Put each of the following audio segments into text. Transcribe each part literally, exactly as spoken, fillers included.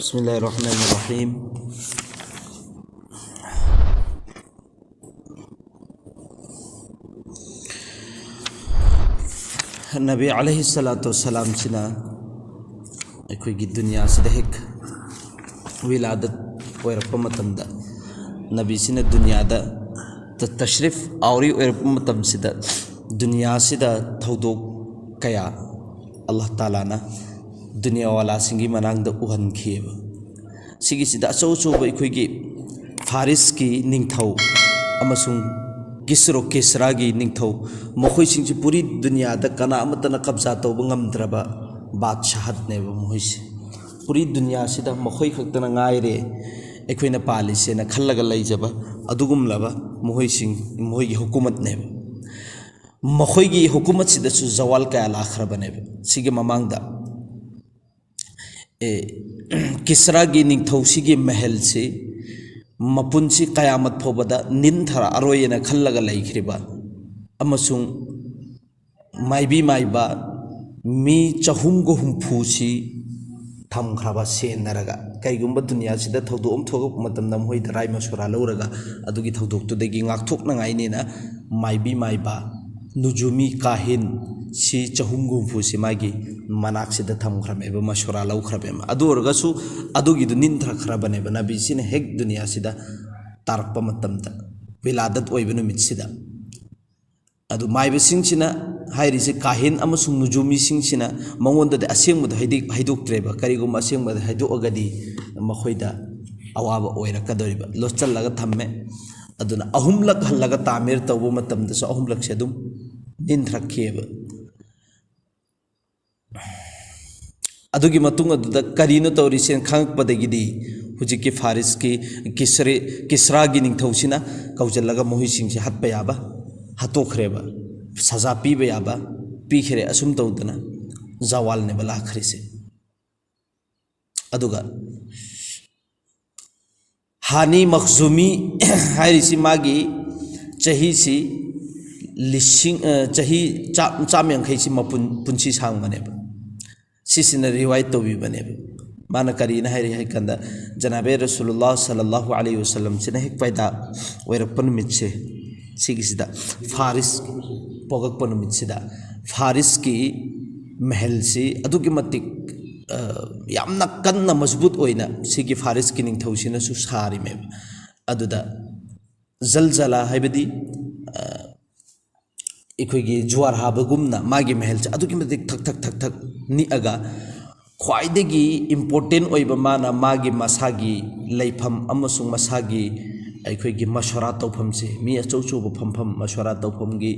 بسم الله الرحمن الرحيم. ꯅꯕꯤ ꯁꯂꯥꯇꯨ ꯁꯂꯥꯝꯁꯤꯅ ꯑꯩꯈꯣꯏꯒꯤ ꯗꯨꯅꯤꯌꯥꯁꯤꯗ ꯍꯦꯛ ꯋꯤꯂꯥꯗꯠ ꯑꯣꯏꯔꯛꯄ ꯃꯇꯝꯗ, ꯅꯕꯤꯁꯤꯅ ꯗꯨꯅꯤꯌꯥꯗ ꯇ-, ꯇꯁ꯭ꯔꯤꯐ ꯑꯥꯎꯔꯤ ꯑꯣꯏꯔꯛꯄ ꯃꯇꯝꯁꯤꯗ, ꯗꯨꯅꯤꯌꯥꯁꯤꯗ ꯊꯧꯗꯣꯛ ꯀꯌꯥ ꯑꯜꯂꯥꯍ ꯇꯥꯂꯥꯅ ꯗꯨꯅꯤꯌꯥꯋꯥꯂꯥꯁꯤꯡꯒꯤ ꯃꯅꯥꯛꯇ ꯎꯍꯟꯈꯤꯑꯕ꯫ ꯁꯤꯒꯤꯁꯤꯗ ꯑꯆꯧ ꯑꯆꯧꯕ ꯑꯩꯈꯣꯏꯒꯤ ꯐꯥꯔꯤꯁꯀꯤ ꯅꯤꯡꯊꯧ ꯑꯃꯁꯨꯡ ꯀꯤꯁꯔꯣ ꯀꯤꯁꯔꯥꯒꯤ ꯅꯤꯡꯊꯧ, ꯃꯈꯣꯏꯁꯤꯡꯁꯤ ꯄꯨꯔꯤ ꯗꯨꯅꯤꯌꯥꯗ ꯀꯅꯥ ꯑꯃꯠꯇꯅ ꯀꯕꯖꯥ ꯇꯧꯕ ꯉꯝꯗ꯭ꯔꯕ ꯕꯥꯗꯁꯥꯍꯠꯅꯦꯕ ꯃꯈꯣꯏꯁꯦ꯫ ꯄꯨꯔꯤ ꯗꯨꯅꯤꯌꯥꯁꯤꯗ ꯃꯈꯣꯏ ꯈꯛꯇꯅ ꯉꯥꯏꯔꯦ ꯑꯩꯈꯣꯏꯅ ꯄꯥꯜꯂꯤꯁꯦꯅ ꯈꯜꯂꯒ ꯂꯩꯖꯕ ꯑꯗꯨꯒꯨꯝꯂꯕ ꯃꯈꯣꯏꯁꯤꯡ, ꯃꯈꯣꯏꯒꯤ ꯍꯨꯀꯨꯃꯠꯅꯦꯕ꯫ ꯃꯈꯣꯏꯒꯤ ꯍꯨꯀꯨꯃꯠꯁꯤꯗꯁꯨ ꯖꯋꯥꯜ ꯀꯌꯥ ꯂꯥꯛꯈ꯭ꯔꯕꯅꯦꯕ꯫ ꯁꯤꯒꯤ ꯃꯃꯥꯡꯗ ꯑꯦ, ꯀꯤꯁꯔꯥꯒꯤ ꯅꯤꯡꯊꯧꯁꯤꯒꯤ ꯃꯍꯜꯁꯤ ꯃꯄꯨꯟꯁꯤ ꯀꯌꯥꯃꯠ ꯐꯥꯎꯕꯗ ꯅꯤꯟꯊꯔꯛꯑꯔꯣꯏꯅ ꯈꯜꯂꯒ ꯂꯩꯈ꯭ꯔꯤꯕ ꯑꯃꯁꯨꯡ ꯃꯥꯏꯕꯤ ꯃꯥꯏꯕ ꯃꯤ ꯆꯍꯨꯝꯒ ꯍꯨꯝꯐꯨꯁꯤ ꯊꯝꯈ꯭ꯔꯕ ꯁꯦꯟꯅꯔꯒ, ꯀꯩꯒꯨꯝꯕ ꯗꯨꯅꯤꯌꯥꯁꯤꯗ ꯊꯧꯗꯣꯛ ꯑꯃ ꯊꯣꯛꯂꯛꯄ ꯃꯇꯝꯗ ꯃꯈꯣꯏꯗ ꯔꯥꯏ ꯃꯁꯨꯔꯥ ꯂꯧꯔꯒ ꯑꯗꯨꯒꯤ ꯊꯧꯗꯣꯛꯇꯨꯗꯒꯤ ꯉꯥꯛꯊꯣꯛꯅꯉꯥꯏꯅꯦꯅ ꯃꯥꯏꯕꯤ ꯃꯥꯏꯕ ꯅꯨꯖꯨꯃꯤ ꯀꯥꯍꯤꯟ ꯁꯤ ꯆꯍꯨꯝꯒ ꯍꯨꯝꯐꯨꯁꯤ ꯃꯥꯒꯤ ꯃꯅꯥꯛꯁꯤꯗ ꯊꯝꯈ꯭ꯔꯃꯦꯕ, ꯃꯁꯨꯔꯥ ꯂꯧꯈ꯭ꯔꯃꯦꯕ꯫ ꯑꯗꯨ ꯑꯣꯏꯔꯒꯁꯨ ꯑꯗꯨꯒꯤꯗꯨ ꯅꯤꯟꯊꯔꯛꯈ꯭ꯔꯕꯅꯦꯕ ꯅꯕꯤꯁꯤꯅ ꯍꯦꯛ ꯗꯨꯅꯤꯌꯥꯁꯤꯗ ꯇꯥꯔꯛꯄ ꯃꯇꯝꯗ, ꯋꯤꯂꯥꯗꯠ ꯑꯣꯏꯕ ꯅꯨꯃꯤꯠꯁꯤꯗ꯫ ꯑꯗꯨ ꯃꯥꯏꯕꯁꯤꯡꯁꯤꯅ, ꯍꯥꯏꯔꯤꯁꯦ ꯀꯥꯍꯤꯟ ꯑꯃꯁꯨꯡ ꯅꯨꯖꯨꯃꯤꯁꯤꯡꯁꯤꯅ ꯃꯉꯣꯟꯗꯗꯤ ꯑꯁꯦꯡꯕꯗꯣ ꯍꯥꯏꯗꯤ-, ꯍꯥꯏꯗꯣꯛꯇ꯭ꯔꯦꯕ꯫ ꯀꯔꯤꯒꯨꯝꯕ ꯑꯁꯦꯡꯕꯗ ꯍꯥꯏꯗꯣꯛꯑꯒꯗꯤ ꯃꯈꯣꯏꯗ ꯑꯋꯥꯕ ꯑꯣꯏꯔꯛꯀꯗꯧꯔꯤꯕ, ꯂꯣꯠꯁꯤꯜꯂꯒ ꯊꯝꯃꯦ꯫ ꯑꯗꯨꯅ ꯑꯍꯨꯝꯂꯛ ꯍꯜꯂꯒ ꯇꯥꯃꯤꯔ ꯇꯧꯕ ꯃꯇꯝꯗꯁꯨ ꯑꯍꯨꯝꯂꯛꯁꯦ ꯑꯗꯨꯝ ꯅꯤꯟꯊꯔꯛꯈꯤꯑꯕ꯫ ꯑꯗꯨꯒꯤ ꯃꯇꯨꯡ ꯑꯗꯨꯗ ꯀꯔꯤꯅꯣ ꯇꯧꯔꯤꯁꯦꯅ ꯈꯪꯉꯛꯄꯗꯒꯤꯗꯤ ꯍꯧꯖꯤꯛꯀꯤ ꯐꯥꯔꯤꯁꯀꯤ ꯀꯤꯁꯔꯤ-, ꯀꯤꯁꯔꯥꯒꯤ ꯅꯤꯡꯊꯧꯁꯤꯅ ꯀꯧꯁꯤꯜꯂꯒ ꯃꯈꯣꯏꯁꯤꯡꯁꯦ ꯍꯥꯠꯄ ꯌꯥꯕ ꯍꯥꯠꯇꯣꯛꯈ꯭ꯔꯦꯕ, ꯁꯖꯥ ꯄꯤꯕ ꯌꯥꯕ ꯄꯤꯈ꯭ꯔꯦ꯫ ꯑꯁꯨꯝ ꯇꯧꯗꯅ ꯖꯋꯥꯜꯅꯦꯕ ꯂꯥꯛꯈ꯭ꯔꯤꯁꯦ꯫ ꯑꯗꯨꯒ ꯍꯥꯅꯤ ꯃꯈꯖꯨꯃꯤ ꯍꯥꯏꯔꯤꯁꯤ ꯃꯥꯒꯤ ꯆꯍꯤꯁꯤ ꯂꯤꯁꯤꯡ, ꯑ, ꯆꯍꯤ ꯆꯥ-, ꯆꯥꯝ ꯌꯥꯡꯈꯩꯁꯤ ꯃꯄꯨꯟ-, ꯄꯨꯟꯁꯤ ꯁꯥꯡꯕꯅꯦꯕ꯫ ꯁꯤꯁꯤꯅ ꯔꯤꯋꯥꯏꯠ ꯇꯧꯕꯤꯕꯅꯦꯕ꯫ ꯃꯥꯅ ꯀꯔꯤꯅ ꯍꯥꯏꯔꯤ ꯍꯥꯏ ꯀꯥꯟꯗ, ꯖꯅꯥꯕꯦ ꯔꯁꯨꯂꯨꯜꯂꯥꯍ ꯁꯜꯂꯜꯂꯥꯍꯨ ꯑꯂꯩꯍꯤ ꯋꯁꯜꯂꯝꯁꯤꯅ ꯍꯦꯛ ꯄꯩꯗꯥ ꯑꯣꯏꯔꯛꯄ ꯅꯨꯃꯤꯠꯁꯦ, ꯁꯤꯒꯤꯁꯤꯗ ꯐꯥꯔꯤꯁ ꯄꯣꯛꯂꯛꯄ ꯅꯨꯃꯤꯠꯁꯤꯗ ꯐꯥꯔꯤꯁꯀꯤ ꯃꯍꯜꯁꯤ ꯑꯗꯨꯛꯀꯤ ꯃꯇꯤꯛ, ꯑ, ꯌꯥꯝꯅ ꯀꯟꯅ ꯃꯖꯕꯨꯠ ꯑꯣꯏꯅ ꯁꯤꯒꯤ ꯐꯥꯔꯤꯁꯀꯤ ꯅꯤꯡꯊꯧꯁꯤꯅꯁꯨ ꯁꯥꯔꯤꯃꯦꯕ꯫ ꯑꯗꯨꯗ ꯖꯜꯖꯂꯥ ꯍꯥꯏꯕꯗꯤ, ꯑ, ꯑꯩꯈꯣꯏꯒꯤ ꯖꯨꯋꯥꯔ ꯍꯥꯕꯒꯨꯝꯅ ꯃꯥꯒꯤ ꯃꯍꯜꯁꯦ ꯑꯗꯨꯛꯀꯤ ꯃꯇꯤꯛ ꯊꯛ ꯊꯛ ꯊꯛ ꯊꯛ ꯅꯤꯛꯑꯒ, ꯈ꯭ꯋꯥꯏꯗꯒꯤ important ꯑꯣꯏꯕ ꯃꯥꯅ ꯃꯥꯒꯤ ꯃꯁꯥꯒꯤ ꯂꯩꯐꯝ ꯑꯃꯁꯨꯡ ꯃꯁꯥꯒꯤ ꯑꯩꯈꯣꯏꯒꯤ ꯃꯁꯣꯔꯥ ꯇꯧꯐꯝꯁꯦ, ꯃꯤ ꯑꯆꯧ ꯑꯆꯧꯕ ꯐꯝꯐꯝ, ꯃꯁꯣꯔꯥ ꯇꯧꯐꯝꯒꯤ,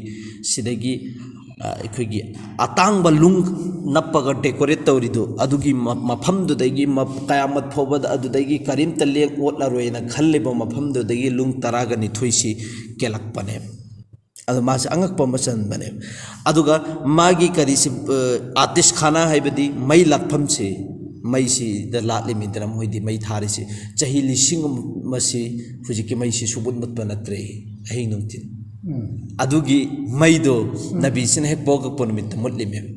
ꯁꯤꯗꯒꯤ, ꯑ, ꯑꯩꯈꯣꯏꯒꯤ ꯑꯇꯥꯡꯕ ꯂꯨꯡ ꯅꯞꯄꯒ decorate ꯇꯧꯔꯤꯗꯨ, ꯑꯗꯨꯒꯤ ꯃ-, ꯃꯐꯝꯗꯨꯗꯒꯤ ꯃ-, ꯀꯌꯥꯃꯠ ꯐꯥꯎꯕꯗ ꯑꯗꯨꯗꯒꯤ ꯀꯔꯤꯝꯇ ꯂꯦꯡ ꯑꯣꯠꯂꯔꯣꯏꯅ ꯈꯜꯂꯤꯕ ꯃꯐꯝꯗꯨꯗꯒꯤ ꯂꯨꯡ ꯇꯔꯥꯒ ꯅꯤꯊꯣꯏꯁꯤ ꯀꯦꯜꯂꯛꯄꯅꯦꯕ꯫ ꯑꯗꯣ ꯃꯥꯁꯦ ꯑꯉꯛꯄ ꯑꯃ ꯆꯟꯕꯅꯦꯕ꯫ ꯑꯗꯨꯒ ꯃꯥꯒꯤ ꯀꯔꯤꯁꯤ, ꯑ, ꯑꯥꯇꯤꯁꯈꯥꯅꯥ ꯍꯥꯏꯕꯗꯤ ꯃꯩ ꯂꯥꯠꯐꯝꯁꯤ, ꯃꯩꯁꯤꯗ ꯂꯥꯠꯂꯤꯃꯤꯗꯅ ꯃꯣꯏꯗꯤ ꯃꯩ ꯊꯥꯔꯤꯁꯤ꯫ ꯆꯍꯤ ꯂꯤꯁꯤꯡ ꯑꯃꯁꯤ ꯍꯧꯖꯤꯛꯀꯤ ꯃꯩꯁꯤ ꯁꯨꯡꯃꯨꯠ ꯃꯨꯠꯄ ꯅꯠꯇ꯭ꯔꯦ, ꯑꯍꯤꯡ ꯅꯨꯡꯊꯤꯜ꯫ ꯑꯗꯨꯒꯤ ꯃꯩꯗꯣ ꯅꯕꯤꯁꯤꯅ ꯍꯦꯛ ꯄꯣꯛꯂꯛꯄ ꯅꯨꯃꯤꯠꯇ ꯃꯨꯠꯂꯤꯃꯦꯕ꯫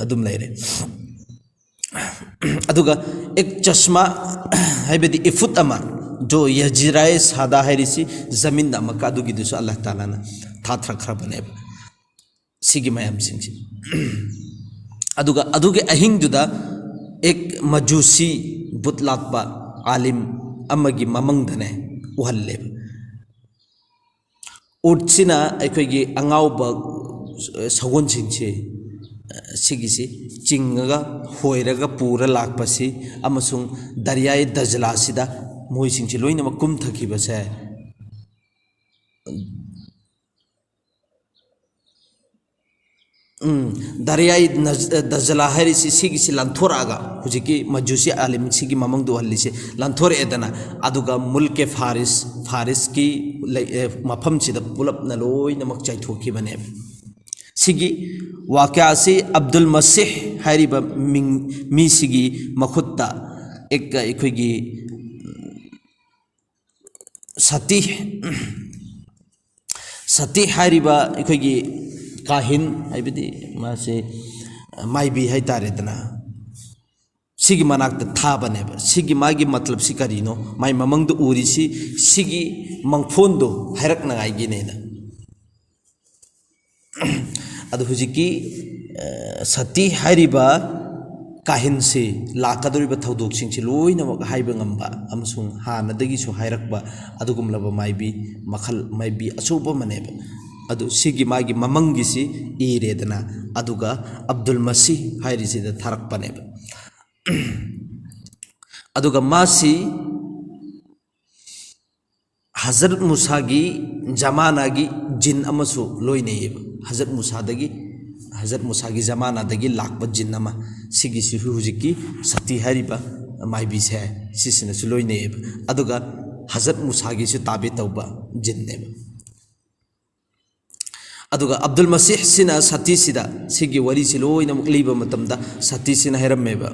ꯑꯗꯨꯝ ꯂꯩꯔꯦ꯫ ꯑꯗꯨꯒ ꯑꯦꯛ ꯆꯁꯃꯥ ꯍꯥꯏꯕꯗꯤ ꯏꯐꯨꯠ ꯑꯃ, ꯖꯣ ꯌꯖꯤꯔꯥꯏ ꯁꯥꯗꯥ ꯍꯥꯏꯔꯤꯁꯤ ꯖꯃꯤꯟ ꯑꯃꯛꯀ, ꯑꯗꯨꯒꯤꯗꯨꯁꯨ ꯑꯜꯂꯥꯍ ꯇꯥꯂꯥꯅ ꯊꯥꯊꯔꯛꯈ꯭ꯔꯕꯅꯦꯕ꯫ ꯁꯤꯒꯤ ꯃꯌꯥꯝꯁꯤꯡꯁꯤ꯫ ꯑꯗꯨꯒ ꯑꯗꯨꯒꯤ ꯑꯍꯤꯡꯗꯨꯗ ꯑꯦꯛ ꯃꯖꯨꯁꯤ, ꯕꯨꯠ ꯂꯥꯠꯄ ꯑꯥꯂꯤꯝ ꯑꯃꯒꯤ ꯃꯃꯪꯗꯅꯦ ꯎꯍꯜꯂꯦꯕ꯫ ꯎꯠꯁꯤꯅ ꯑꯩꯈꯣꯏꯒꯤ ꯑꯉꯥꯎꯕ ꯁꯒꯣꯜꯁꯤꯡꯁꯤ, ꯁꯤꯒꯤꯁꯤ ꯆꯤꯡꯉꯒ, ꯍꯣꯏꯔꯒ ꯄꯨꯔ ꯂꯥꯛꯄꯁꯤ ꯑꯃꯁꯨꯡ ꯗꯔꯤꯌꯥꯏ ꯗꯖꯂꯥꯁꯤꯗ ꯃꯣꯏꯁꯤꯡꯁꯤ ꯂꯣꯏꯅꯃꯛ ꯀꯨꯝꯊꯈꯤꯕꯁꯦ, ꯎꯝ, ꯗꯔꯤꯌꯥꯏ ꯅꯖ-, ꯗꯖꯂꯥ ꯍꯥꯏꯔꯤꯁꯤ, ꯁꯤꯒꯤꯁꯤ ꯂꯥꯟꯊꯣꯔꯛꯑꯒ, ꯍꯧꯖꯤꯛꯀꯤ ꯃꯖꯨꯁꯤ ꯑꯥꯂꯤꯝꯁꯤꯒꯤ ꯃꯃꯪꯗ ꯎꯍꯜꯂꯤꯁꯦ ꯂꯥꯟꯊꯣꯔꯛꯑꯦꯗꯅ, ꯑꯗꯨꯒ ꯃꯨꯜꯀꯦ ꯐꯥꯔꯤꯁ, ꯐꯥꯔꯤꯁꯀꯤ ꯂꯩ-, ꯑꯦ, ꯃꯐꯝꯁꯤꯗ ꯄꯨꯂꯞꯅ ꯂꯣꯏꯅꯃꯛ ꯆꯥꯏꯊꯣꯛꯈꯤꯕꯅꯦꯕ꯫ ꯁꯤꯒꯤ ꯋꯥꯀ꯭ꯌꯥꯁꯤ ꯑꯕꯗꯨꯜ ꯃꯁꯤꯍ ꯍꯥꯏꯔꯤꯕ ꯃꯤꯡ, ꯃꯤꯁꯤꯒꯤ ꯃꯈꯨꯠꯇ ꯑꯦꯛ-, ꯑꯩꯈꯣꯏꯒꯤ ꯁꯇꯤ, ꯁꯇꯤ ꯍꯥꯏꯔꯤꯕ ꯑꯩꯈꯣꯏꯒꯤ ꯀꯥꯍꯤꯟ, ꯍꯥꯏꯕꯗꯤ ꯃꯥꯁꯦ ꯃꯥꯏꯕꯤ ꯍꯥꯏꯇꯥꯔꯦꯗꯅ, ꯁꯤꯒꯤ ꯃꯅꯥꯛꯇ ꯊꯥꯕꯅꯦꯕ꯫ ꯁꯤꯒꯤ ꯃꯥꯒꯤ ꯃꯇꯂꯕꯁꯤ ꯀꯔꯤꯅꯣ? ꯃꯥꯏ ꯃꯃꯪꯗ ꯎꯔꯤꯁꯤ ꯁꯤꯒꯤ ꯃꯪꯐꯣꯟꯗꯣ ꯍꯥꯏꯔꯛꯅꯉꯥꯏꯒꯤꯅꯦꯅ꯫ ꯑꯗꯨ ꯍꯧꯖꯤꯛꯀꯤ, ꯑ, ꯁꯇꯤ ꯍꯥꯏꯔꯤꯕ ꯀꯥꯍꯤꯟꯁꯤ ꯂꯥꯛꯀꯗꯧꯔꯤꯕ ꯊꯧꯗꯣꯛꯁꯤꯡꯁꯤ ꯂꯣꯏꯅꯃꯛ ꯍꯥꯏꯕ ꯉꯝꯕ ꯑꯃꯁꯨꯡ ꯍꯥꯟꯅꯗꯒꯤꯁꯨ ꯍꯥꯏꯔꯛꯄ ꯑꯗꯨꯒꯨꯝꯂꯕ ꯃꯥꯏꯕꯤ ꯃꯈꯜ, ꯃꯥꯏꯕꯤ ꯑꯆꯧꯕ ꯑꯃꯅꯦꯕ꯫ ꯑꯗꯨ ꯁꯤꯒꯤ ꯃꯥꯒꯤ ꯃꯃꯪꯒꯤꯁꯤ ꯏꯔꯦꯗꯅ, ꯑꯗꯨꯒ ꯑꯕꯗꯨꯜ ꯃꯁꯤꯍ ꯍꯥꯏꯔꯤꯁꯤꯗ ꯊꯥꯔꯛꯄꯅꯦꯕ꯫ ꯑꯗꯨꯒ ꯃꯥꯁꯤ ꯍꯖꯔꯠ ꯃꯨꯁꯥꯒꯤ ꯖꯃꯥꯅꯥꯒꯤ ꯖꯤꯟ ꯑꯃꯁꯨ ꯂꯣꯏꯅꯩꯌꯦꯕ꯫ ꯍꯖꯔꯠ ꯃꯨꯁꯥꯗꯒꯤ, ꯍꯖꯔꯠ ꯃꯨꯁꯥꯒꯤ ꯖꯃꯥꯅꯥꯗꯒꯤ ꯂꯥꯛꯄ ꯖꯤꯟ ꯑꯃ, ꯁꯤꯒꯤꯁꯤꯁꯨ ꯍꯧꯖꯤꯛꯀꯤ ꯁꯇꯤ ꯍꯥꯏꯔꯤꯕ ꯃꯥꯏꯕꯤꯁꯦ, ꯁꯤꯁꯤꯅꯁꯨ ꯂꯣꯏꯅꯩꯌꯦꯕ꯫ ꯑꯗꯨꯒ ꯍꯖꯔꯠ ꯃꯨꯁꯥꯒꯤꯁꯨ ꯇꯥꯕꯦ ꯇꯧꯕ ꯖꯤꯟꯅꯦꯕ꯫ ꯑꯗꯨꯒ ꯑꯕꯗꯨꯜ ꯃꯁꯤꯍꯁꯤꯅ ꯁꯇꯤꯁꯤꯗ, ꯁꯤꯒꯤ ꯋꯥꯔꯤꯁꯤ ꯂꯣꯏꯅꯃꯛ ꯂꯤꯕ ꯃꯇꯝꯗ ꯁꯇꯤꯁꯤꯅ ꯍꯥꯏꯔꯝꯃꯦꯕ,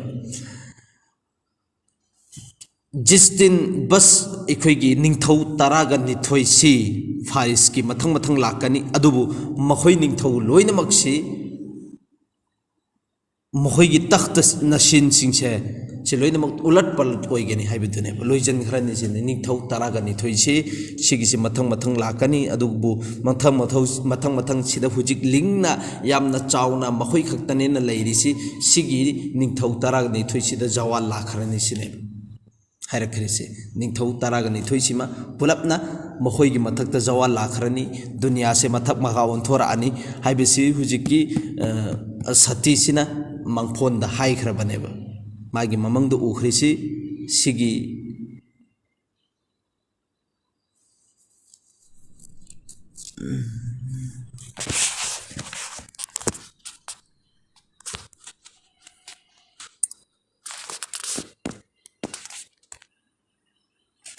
ꯖꯤꯁꯇꯤꯟ ꯕꯁ, ꯑꯩꯈꯣꯏꯒꯤ ꯅꯤꯡꯊꯧ ꯇꯔꯥꯒ ꯅꯤꯊꯣꯏꯁꯤ ꯐꯥꯔꯤꯁꯀꯤ ꯃꯊꯪ ꯃꯊꯪ ꯂꯥꯛꯀꯅꯤ, ꯑꯗꯨꯕꯨ ꯃꯈꯣꯏ ꯅꯤꯡꯊꯧ ꯂꯣꯏꯅꯃꯛꯁꯤ ꯃꯈꯣꯏꯒꯤ ꯇꯈꯇ ꯅꯁꯤꯟꯁꯤꯡꯁꯦ, ꯁꯤ ꯂꯣꯏꯅꯃꯛ ꯎꯂꯠ ꯄꯂꯠ ꯑꯣꯏꯒꯅꯤ ꯍꯥꯏꯕꯗꯨꯅꯦꯕ꯫ ꯂꯣꯏꯁꯤꯟꯈ꯭ꯔꯅꯤ ꯁꯤꯅꯤ, ꯅꯤꯡꯊꯧ ꯇꯔꯥꯒ ꯅꯤꯊꯣꯏꯁꯤ, ꯁꯤꯒꯤꯁꯤ ꯃꯊꯪ ꯃꯊꯪ ꯂꯥꯛꯀꯅꯤ꯫ ꯑꯗꯨꯕꯨ ꯃꯊꯪ ꯃꯊꯧ-, ꯃꯊꯪ ꯃꯊꯪ ꯁꯤꯗ ꯍꯧꯖꯤꯛ ꯂꯤꯡꯅ ꯌꯥꯝꯅ ꯆꯥꯎꯅ ꯃꯈꯣꯏ ꯈꯛꯇꯅꯦꯅ ꯂꯩꯔꯤꯁꯤ, ꯁꯤꯒꯤ ꯅꯤꯡꯊꯧ ꯇꯔꯥꯒ ꯅꯤꯊꯣꯏꯁꯤꯗ ꯖꯋꯥꯜ ꯂꯥꯛꯈ꯭ꯔꯅꯤ ꯁꯤꯅꯦꯕ꯫ ꯍꯥꯏꯔꯛꯈ꯭ꯔꯤꯁꯦ, ꯅꯤꯡꯊꯧ ꯇꯔꯥꯒ ꯅꯤꯊꯣꯏꯁꯤꯃ ꯄꯨꯂꯞꯅ ꯃꯈꯣꯏꯒꯤ ꯃꯊꯛꯇ ꯖꯋꯥꯜ ꯂꯥꯛꯈ꯭ꯔꯅꯤ, ꯗꯨꯅꯤꯌꯥꯁꯦ ꯃꯊꯛ ꯃꯈꯥ ꯑꯣꯟꯊꯣꯔꯛꯑꯅꯤ ꯍꯥꯏꯕꯁꯤ ꯍꯧꯖꯤꯛꯀꯤ, ꯑ, ꯁꯇꯤꯁꯤꯅ ꯃꯪꯐꯣꯟꯗ ꯍꯥꯏꯈ꯭ꯔꯕꯅꯦꯕ꯫ ꯃꯥꯒꯤ ꯃꯃꯪꯗ ꯎꯈ꯭ꯔꯤꯁꯤ ꯁꯤꯒꯤ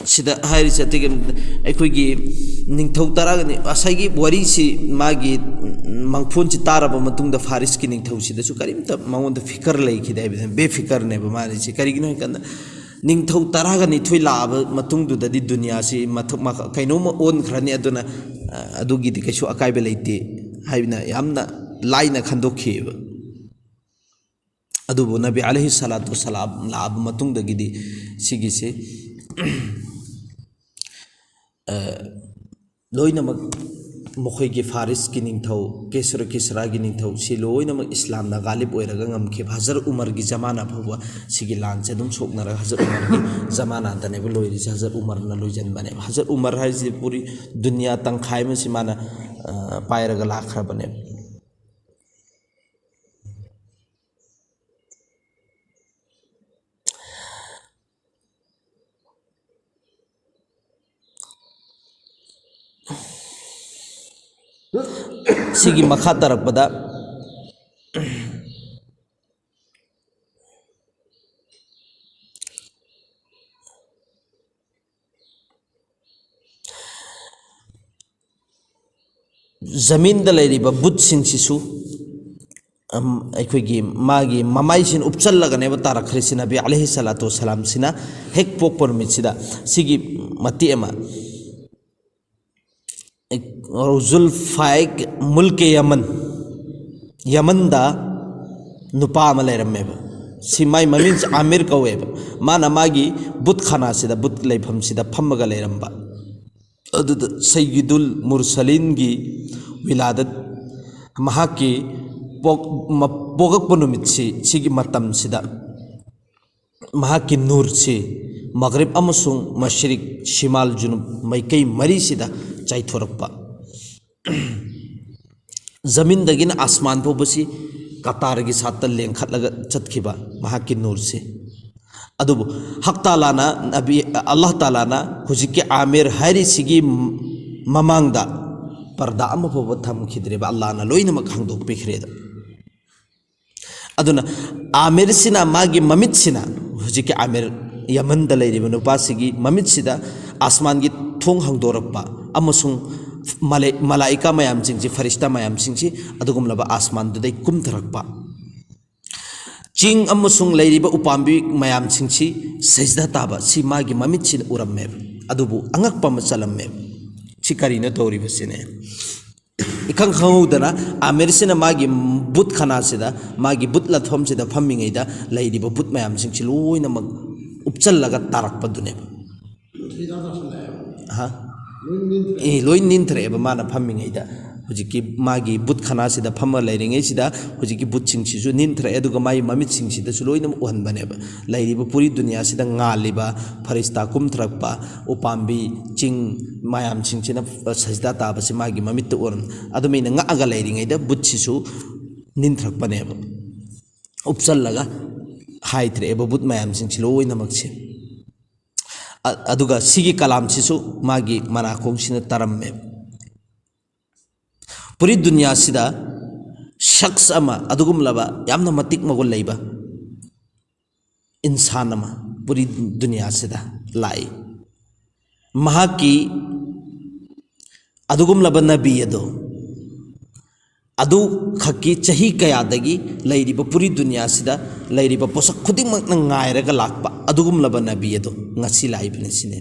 ꯁꯤꯗ ꯍꯥꯏꯔꯤꯁꯦ ꯑꯇꯩ ꯀꯩꯅꯣ ꯅꯠꯇꯦ꯫ ꯑꯩꯈꯣꯏꯒꯤ ꯅꯤꯡꯊꯧ ꯇꯔꯥꯒꯅꯤ, ꯉꯁꯥꯏꯒꯤ ꯋꯥꯔꯤꯁꯤ, ꯃꯥꯒꯤ ꯃꯪꯐꯣꯟꯁꯤ ꯇꯥꯔꯕ ꯃꯇꯨꯡꯗ ꯐꯥꯔꯤꯁꯀꯤ ꯅꯤꯡꯊꯧꯁꯤꯗꯁꯨ ꯀꯔꯤꯝꯇ ꯃꯉꯣꯟꯗ ꯐꯤꯀꯔ ꯂꯩꯈꯤꯗꯦ ꯍꯥꯏꯕꯁꯤꯅ, ꯕꯦꯐꯤꯀꯔꯅꯦꯕ ꯃꯥꯅꯤꯁꯤ꯫ ꯀꯔꯤꯒꯤꯅꯣ ꯍꯥꯏꯀꯥꯟꯗ, ꯅꯤꯡꯊꯧ ꯇꯔꯥꯒ ꯅꯤꯊꯣꯏ ꯂꯥꯛꯑꯕ ꯃꯇꯨꯡꯗꯨꯗꯗꯤ ꯗꯨꯅꯤꯌꯥꯁꯤ ꯃꯊꯛ ꯃꯈꯥ ꯀꯩꯅꯣꯝꯃ ꯑꯣꯟꯈ꯭ꯔꯅꯤ, ꯑꯗꯨꯅ, ꯑ, ꯑꯗꯨꯒꯤꯗꯤ ꯀꯩꯁꯨ ꯑꯀꯥꯏꯕ ꯂꯩꯇꯦ ꯍꯥꯏꯅ ꯌꯥꯝꯅ ꯂꯥꯏꯅ ꯈꯟꯗꯣꯛꯈꯤꯑꯕ꯫ ꯑꯗꯨꯕꯨ ꯅꯕꯤ ꯑꯂꯩꯍꯤ ꯁꯂꯥꯇꯨ ꯁꯂꯥꯝ ꯂꯥꯛꯑꯕ ꯃꯇꯨꯡꯗꯒꯤꯗꯤ ꯁꯤꯒꯤꯁꯤ, ꯑ, ꯂꯣꯏꯅꯃꯛ ꯃꯈꯣꯏꯒꯤ ꯐꯥꯔꯤꯁꯀꯤ ꯅꯤꯡꯊꯧ, ꯀꯦꯁꯔ ꯀꯤꯁꯔꯥꯒꯤ ꯅꯤꯡꯊꯧ, ꯁꯤ ꯂꯣꯏꯅꯃꯛ ꯏꯁꯂꯥꯝꯅ ꯒꯥꯂꯤꯕ ꯑꯣꯏꯔꯒ ꯉꯝꯈꯤꯕ꯫ ꯍꯖꯔꯠ ꯎꯃꯔꯒꯤ ꯖꯃꯥꯅꯥ ꯐꯥꯎꯕ ꯁꯤꯒꯤ ꯂꯥꯟꯁꯦ ꯑꯗꯨꯝ ꯁꯣꯛꯅꯔꯒ ꯍꯖꯔꯠ ꯎꯃꯔꯒꯤ ꯖꯃꯥꯅꯥꯗꯅꯦꯕ ꯂꯣꯏꯔꯤꯁꯦ꯫ ꯍꯖꯔꯠ ꯎꯃꯔꯅ ꯂꯣꯏꯁꯤꯟꯕꯅꯦꯕ꯫ ꯍꯖꯔꯠ ꯎꯃꯔ ꯍꯥꯏꯁꯤ ꯄꯨꯔꯤ ꯗꯨꯅꯤꯌꯥ ꯇꯪꯈꯥꯏ ꯑꯃꯁꯤ ꯃꯥꯅ, ꯑ, ꯄꯥꯏꯔꯒ ꯂꯥꯛꯈ꯭ꯔꯕꯅꯦꯕ꯫ ꯁꯤꯒꯤ ꯃꯈꯥ ꯇꯥꯔꯛꯄꯗ ꯖꯃꯤꯟꯗ ꯂꯩꯔꯤꯕ ꯕꯨꯠꯁꯤꯡꯁꯤꯁꯨ, ꯑꯝ, ꯑꯩꯈꯣꯏꯒꯤ ꯃꯥꯒꯤ ꯃꯃꯥꯏꯁꯤꯅ ꯎꯞꯆꯜꯂꯒꯅꯦꯕ ꯇꯥꯔꯛꯈ꯭ꯔꯤꯁꯤ꯫ ꯅꯕꯤ ꯑꯂꯩꯍꯤ ꯁꯂꯥꯇꯨ ꯋꯁꯁꯂꯥꯝꯁꯤꯅ ꯍꯦꯛ ꯄꯣꯛꯄ ꯅꯨꯃꯤꯠꯁꯤꯗ ꯁꯤꯒꯤ ꯃꯇꯦꯛ ꯑꯃ, ꯔꯨꯖꯨꯜ ꯐꯥꯏꯛ ꯃꯨꯜꯀꯦ ꯌꯃꯟ, ꯌꯃꯟꯗ ꯅꯨꯄꯥ ꯑꯃ ꯂꯩꯔꯝꯃꯦꯕ꯫ ꯁꯤ ꯃꯥꯏ ꯃꯃꯤꯡꯁꯦ ꯑꯥꯃꯤꯔ ꯀꯧꯋꯦꯕ꯫ ꯃꯥꯅ ꯃꯥꯒꯤ ꯕꯨꯠ ꯈꯥꯅꯥꯁꯤꯗ, ꯕꯨꯠ ꯂꯩꯐꯝꯁꯤꯗ ꯐꯝꯃꯒ ꯂꯩꯔꯝꯕ꯫ ꯑꯗꯨꯗ ꯁꯩꯌꯤꯗꯨꯜ ꯃꯨꯔꯁꯂꯤꯟꯒꯤ ꯋꯤꯂꯥꯗꯠ, ꯃꯍꯥꯛꯀꯤ ꯄꯣꯛ-, ꯃ-, ꯄꯣꯛꯂꯛꯄ ꯅꯨꯃꯤꯠꯁꯤ, ꯁꯤꯒꯤ ꯃꯇꯝꯁꯤꯗ ꯃꯍꯥꯛꯀꯤ ꯅꯨꯔꯁꯤ ꯃꯒ꯭ꯔꯤꯕ ꯑꯃꯁꯨꯡ ꯃꯁꯔꯤꯛ, ꯁꯤꯃꯥꯜ, ꯖꯨꯅꯨꯕ ꯃꯥꯏꯀꯩ ꯃꯔꯤꯁꯤꯗ ꯆꯥꯏꯊꯣꯔꯛꯄ꯫ ꯖꯃꯤꯟꯗꯒꯤꯅ ꯑꯁꯃꯥꯟ ꯐꯥꯎꯕꯁꯤ ꯀꯇꯥꯔꯒꯤ ꯁꯥꯠꯇ ꯂꯦꯡꯈꯠꯂꯒ ꯆꯠꯈꯤꯕ ꯃꯍꯥꯛꯀꯤ ꯅꯨꯔꯁꯦ꯫ ꯑꯗꯨꯕꯨ ꯍꯛ ꯇꯥꯂꯥꯅ, ꯅꯕꯤ, ꯑꯜꯂꯥꯍ ꯇꯥꯂꯥꯅ ꯍꯧꯖꯤꯛꯀꯤ ꯑꯥꯃꯤꯔ ꯍꯥꯏꯔꯤꯁꯤꯒꯤ ꯃꯃꯥꯡꯗ ꯄꯔꯗꯥ ꯑꯃ ꯐꯥꯎꯕ ꯊꯝꯈꯤꯗ꯭ꯔꯦꯕ, ꯑꯜꯂꯥꯍꯅ ꯂꯣꯏꯅꯃꯛ ꯍꯥꯡꯗꯣꯛꯄꯤꯈ꯭ꯔꯦꯗ꯫ ꯑꯗꯨꯅ ꯑꯥꯃꯤꯔꯁꯤꯅ, ꯃꯥꯒꯤ ꯃꯃꯤꯠꯁꯤꯅ, ꯍꯧꯖꯤꯛꯀꯤ ꯑꯥꯃꯤꯔ, ꯌꯃꯟꯗ ꯂꯩꯔꯤꯕ ꯅꯨꯄꯥꯁꯤꯒꯤ ꯃꯃꯤꯠꯁꯤꯗ ꯑꯁꯃꯥꯟꯒꯤ ꯊꯣꯡ ꯍꯥꯡꯗꯣꯔꯛꯄ ꯑꯃꯁꯨꯡ ꯃꯂꯥꯏ-, ꯃꯂꯥꯏꯀꯥ ꯃꯌꯥꯝꯁꯤꯡꯁꯤ, ꯐꯔꯤꯁꯇꯥ ꯃꯌꯥꯝꯁꯤꯡꯁꯤ ꯑꯗꯨꯒꯨꯝꯂꯕ ꯑꯁꯃꯥꯟꯗꯨꯗꯩ ꯀꯨꯝꯊꯔꯛꯄ, ꯆꯤꯡ ꯑꯃꯁꯨꯡ ꯂꯩꯔꯤꯕ ꯎꯄꯥꯝꯕꯤ ꯃꯌꯥꯝꯁꯤꯡꯁꯤ ꯁꯩꯖꯗꯥ ꯇꯥꯕ, ꯁꯤ ꯃꯥꯒꯤ ꯃꯃꯤꯠꯁꯤꯅ ꯎꯔꯝꯃꯦꯕ꯫ ꯑꯗꯨꯕꯨ ꯑꯉꯛꯄ ꯑꯃ ꯆꯜꯂꯝꯃꯦꯕ꯫ ꯁꯤ ꯀꯔꯤꯅꯣ ꯇꯧꯔꯤꯕꯁꯤꯅꯦ? ꯏꯈꯪ ꯈꯪꯍꯧꯗꯅ ꯑꯥꯃꯤꯔꯁꯤꯅ ꯃꯥꯒꯤ ꯕꯨꯠ ꯈꯅꯥꯁꯤꯗ, ꯃꯥꯒꯤ ꯕꯨꯠ ꯂꯥꯠꯐꯝꯁꯤꯗ ꯐꯝꯃꯤꯉꯩꯗ ꯂꯩꯔꯤꯕ ꯕꯨꯠ ꯃꯌꯥꯝꯁꯤꯡꯁꯤ ꯂꯣꯏꯅꯃꯛ ꯎꯞꯆꯜꯂꯒ ꯇꯥꯔꯛꯄꯗꯨꯅꯦꯕ꯫ ꯍꯥ? ꯑꯦ, ꯂꯣꯏ ꯅꯤꯟꯊꯔꯛꯑꯦꯕ ꯃꯥꯅ ꯐꯝꯃꯤꯉꯩꯗ꯫ ꯍꯧꯖꯤꯛꯀꯤ ꯃꯥꯒꯤ ꯕꯨꯠ ꯈꯅꯥꯁꯤꯗ ꯐꯝꯃ ꯂꯩꯔꯤꯉꯩꯁꯤꯗ ꯍꯧꯖꯤꯛꯀꯤ ꯕꯨꯠꯁꯤꯡꯁꯤꯁꯨ ꯅꯤꯟꯊꯔꯛꯑꯦ, ꯑꯗꯨꯒ ꯃꯥꯒꯤ ꯃꯃꯤꯠꯁꯤꯡꯁꯤꯗꯁꯨ ꯂꯣꯏꯅꯃꯛ ꯎꯍꯟꯕꯅꯦꯕ꯫ ꯂꯩꯔꯤꯕ ꯄꯨꯔꯤ ꯗꯨꯅꯤꯌꯥꯁꯤꯗ ꯉꯥꯜꯂꯤꯕ ꯐꯔꯤꯁꯇꯥ ꯀꯨꯝꯊꯔꯛꯄ, ꯎꯄꯥꯝꯕꯤ, ꯆꯤꯡ ꯃꯌꯥꯝꯁꯤꯡꯁꯤꯅ ꯁꯖꯤꯗꯥ ꯇꯥꯕꯁꯤ ꯃꯥꯒꯤ ꯃꯃꯤꯠꯇ ꯎꯔꯝ꯫ ꯑꯗꯨꯃꯥꯏꯅ ꯉꯛꯑꯒ ꯂꯩꯔꯤꯉꯩꯗ ꯕꯨꯠꯁꯤꯁꯨ ꯅꯤꯟꯊꯔꯛꯄꯅꯦꯕ, ꯎꯞꯆꯜꯂꯒ ꯍꯥꯏꯊꯔꯛꯑꯦꯕ ꯕꯨꯠ ꯃꯌꯥꯝꯁꯤꯡꯁꯤ ꯂꯣꯏꯅꯃꯛꯁꯦ꯫ ꯑ-, ꯑꯗꯨꯒ ꯁꯤꯒꯤ ꯀꯂꯥꯝꯁꯤꯁꯨ ꯃꯥꯒꯤ ꯃꯅꯥꯀꯣꯡꯁꯤꯅ ꯇꯥꯔꯝꯃꯦꯕ꯫ ꯄꯨꯔꯤ ꯗꯨꯅꯤꯌꯥꯁꯤꯗ ꯁꯛꯁ ꯑꯃ, ꯑꯗꯨꯒꯨꯝꯂꯕ ꯌꯥꯝꯅ ꯃꯇꯤꯛ ꯃꯒꯨꯟ ꯂꯩꯕ ꯏꯟꯁꯥꯟ ꯑꯃ ꯄꯨꯔꯤ ꯗꯨꯅꯤꯌꯥꯁꯤꯗ ꯂꯥꯛꯏ꯫ ꯃꯍꯥꯛꯀꯤ ꯑꯗꯨꯒꯨꯝꯂꯕ ꯅꯕꯤ ꯑꯗꯣ, ꯑꯗꯨ ꯈꯛꯀꯤ ꯆꯍꯤ ꯀꯌꯥꯗꯒꯤ ꯂꯩꯔꯤꯕ ꯄꯨꯔꯤ ꯗꯨꯅꯤꯌꯥꯁꯤꯗ ꯂꯩꯔꯤꯕ ꯄꯣꯠꯁꯛ ꯈꯨꯗꯤꯡꯃꯛꯅ ꯉꯥꯏꯔꯒ ꯂꯥꯛꯄ ꯑꯗꯨꯒꯨꯝꯂꯕ ꯅꯕꯤ ꯑꯗꯣ ꯉꯁꯤ ꯂꯥꯛꯏꯕꯅꯤ ꯁꯤꯅꯤ꯫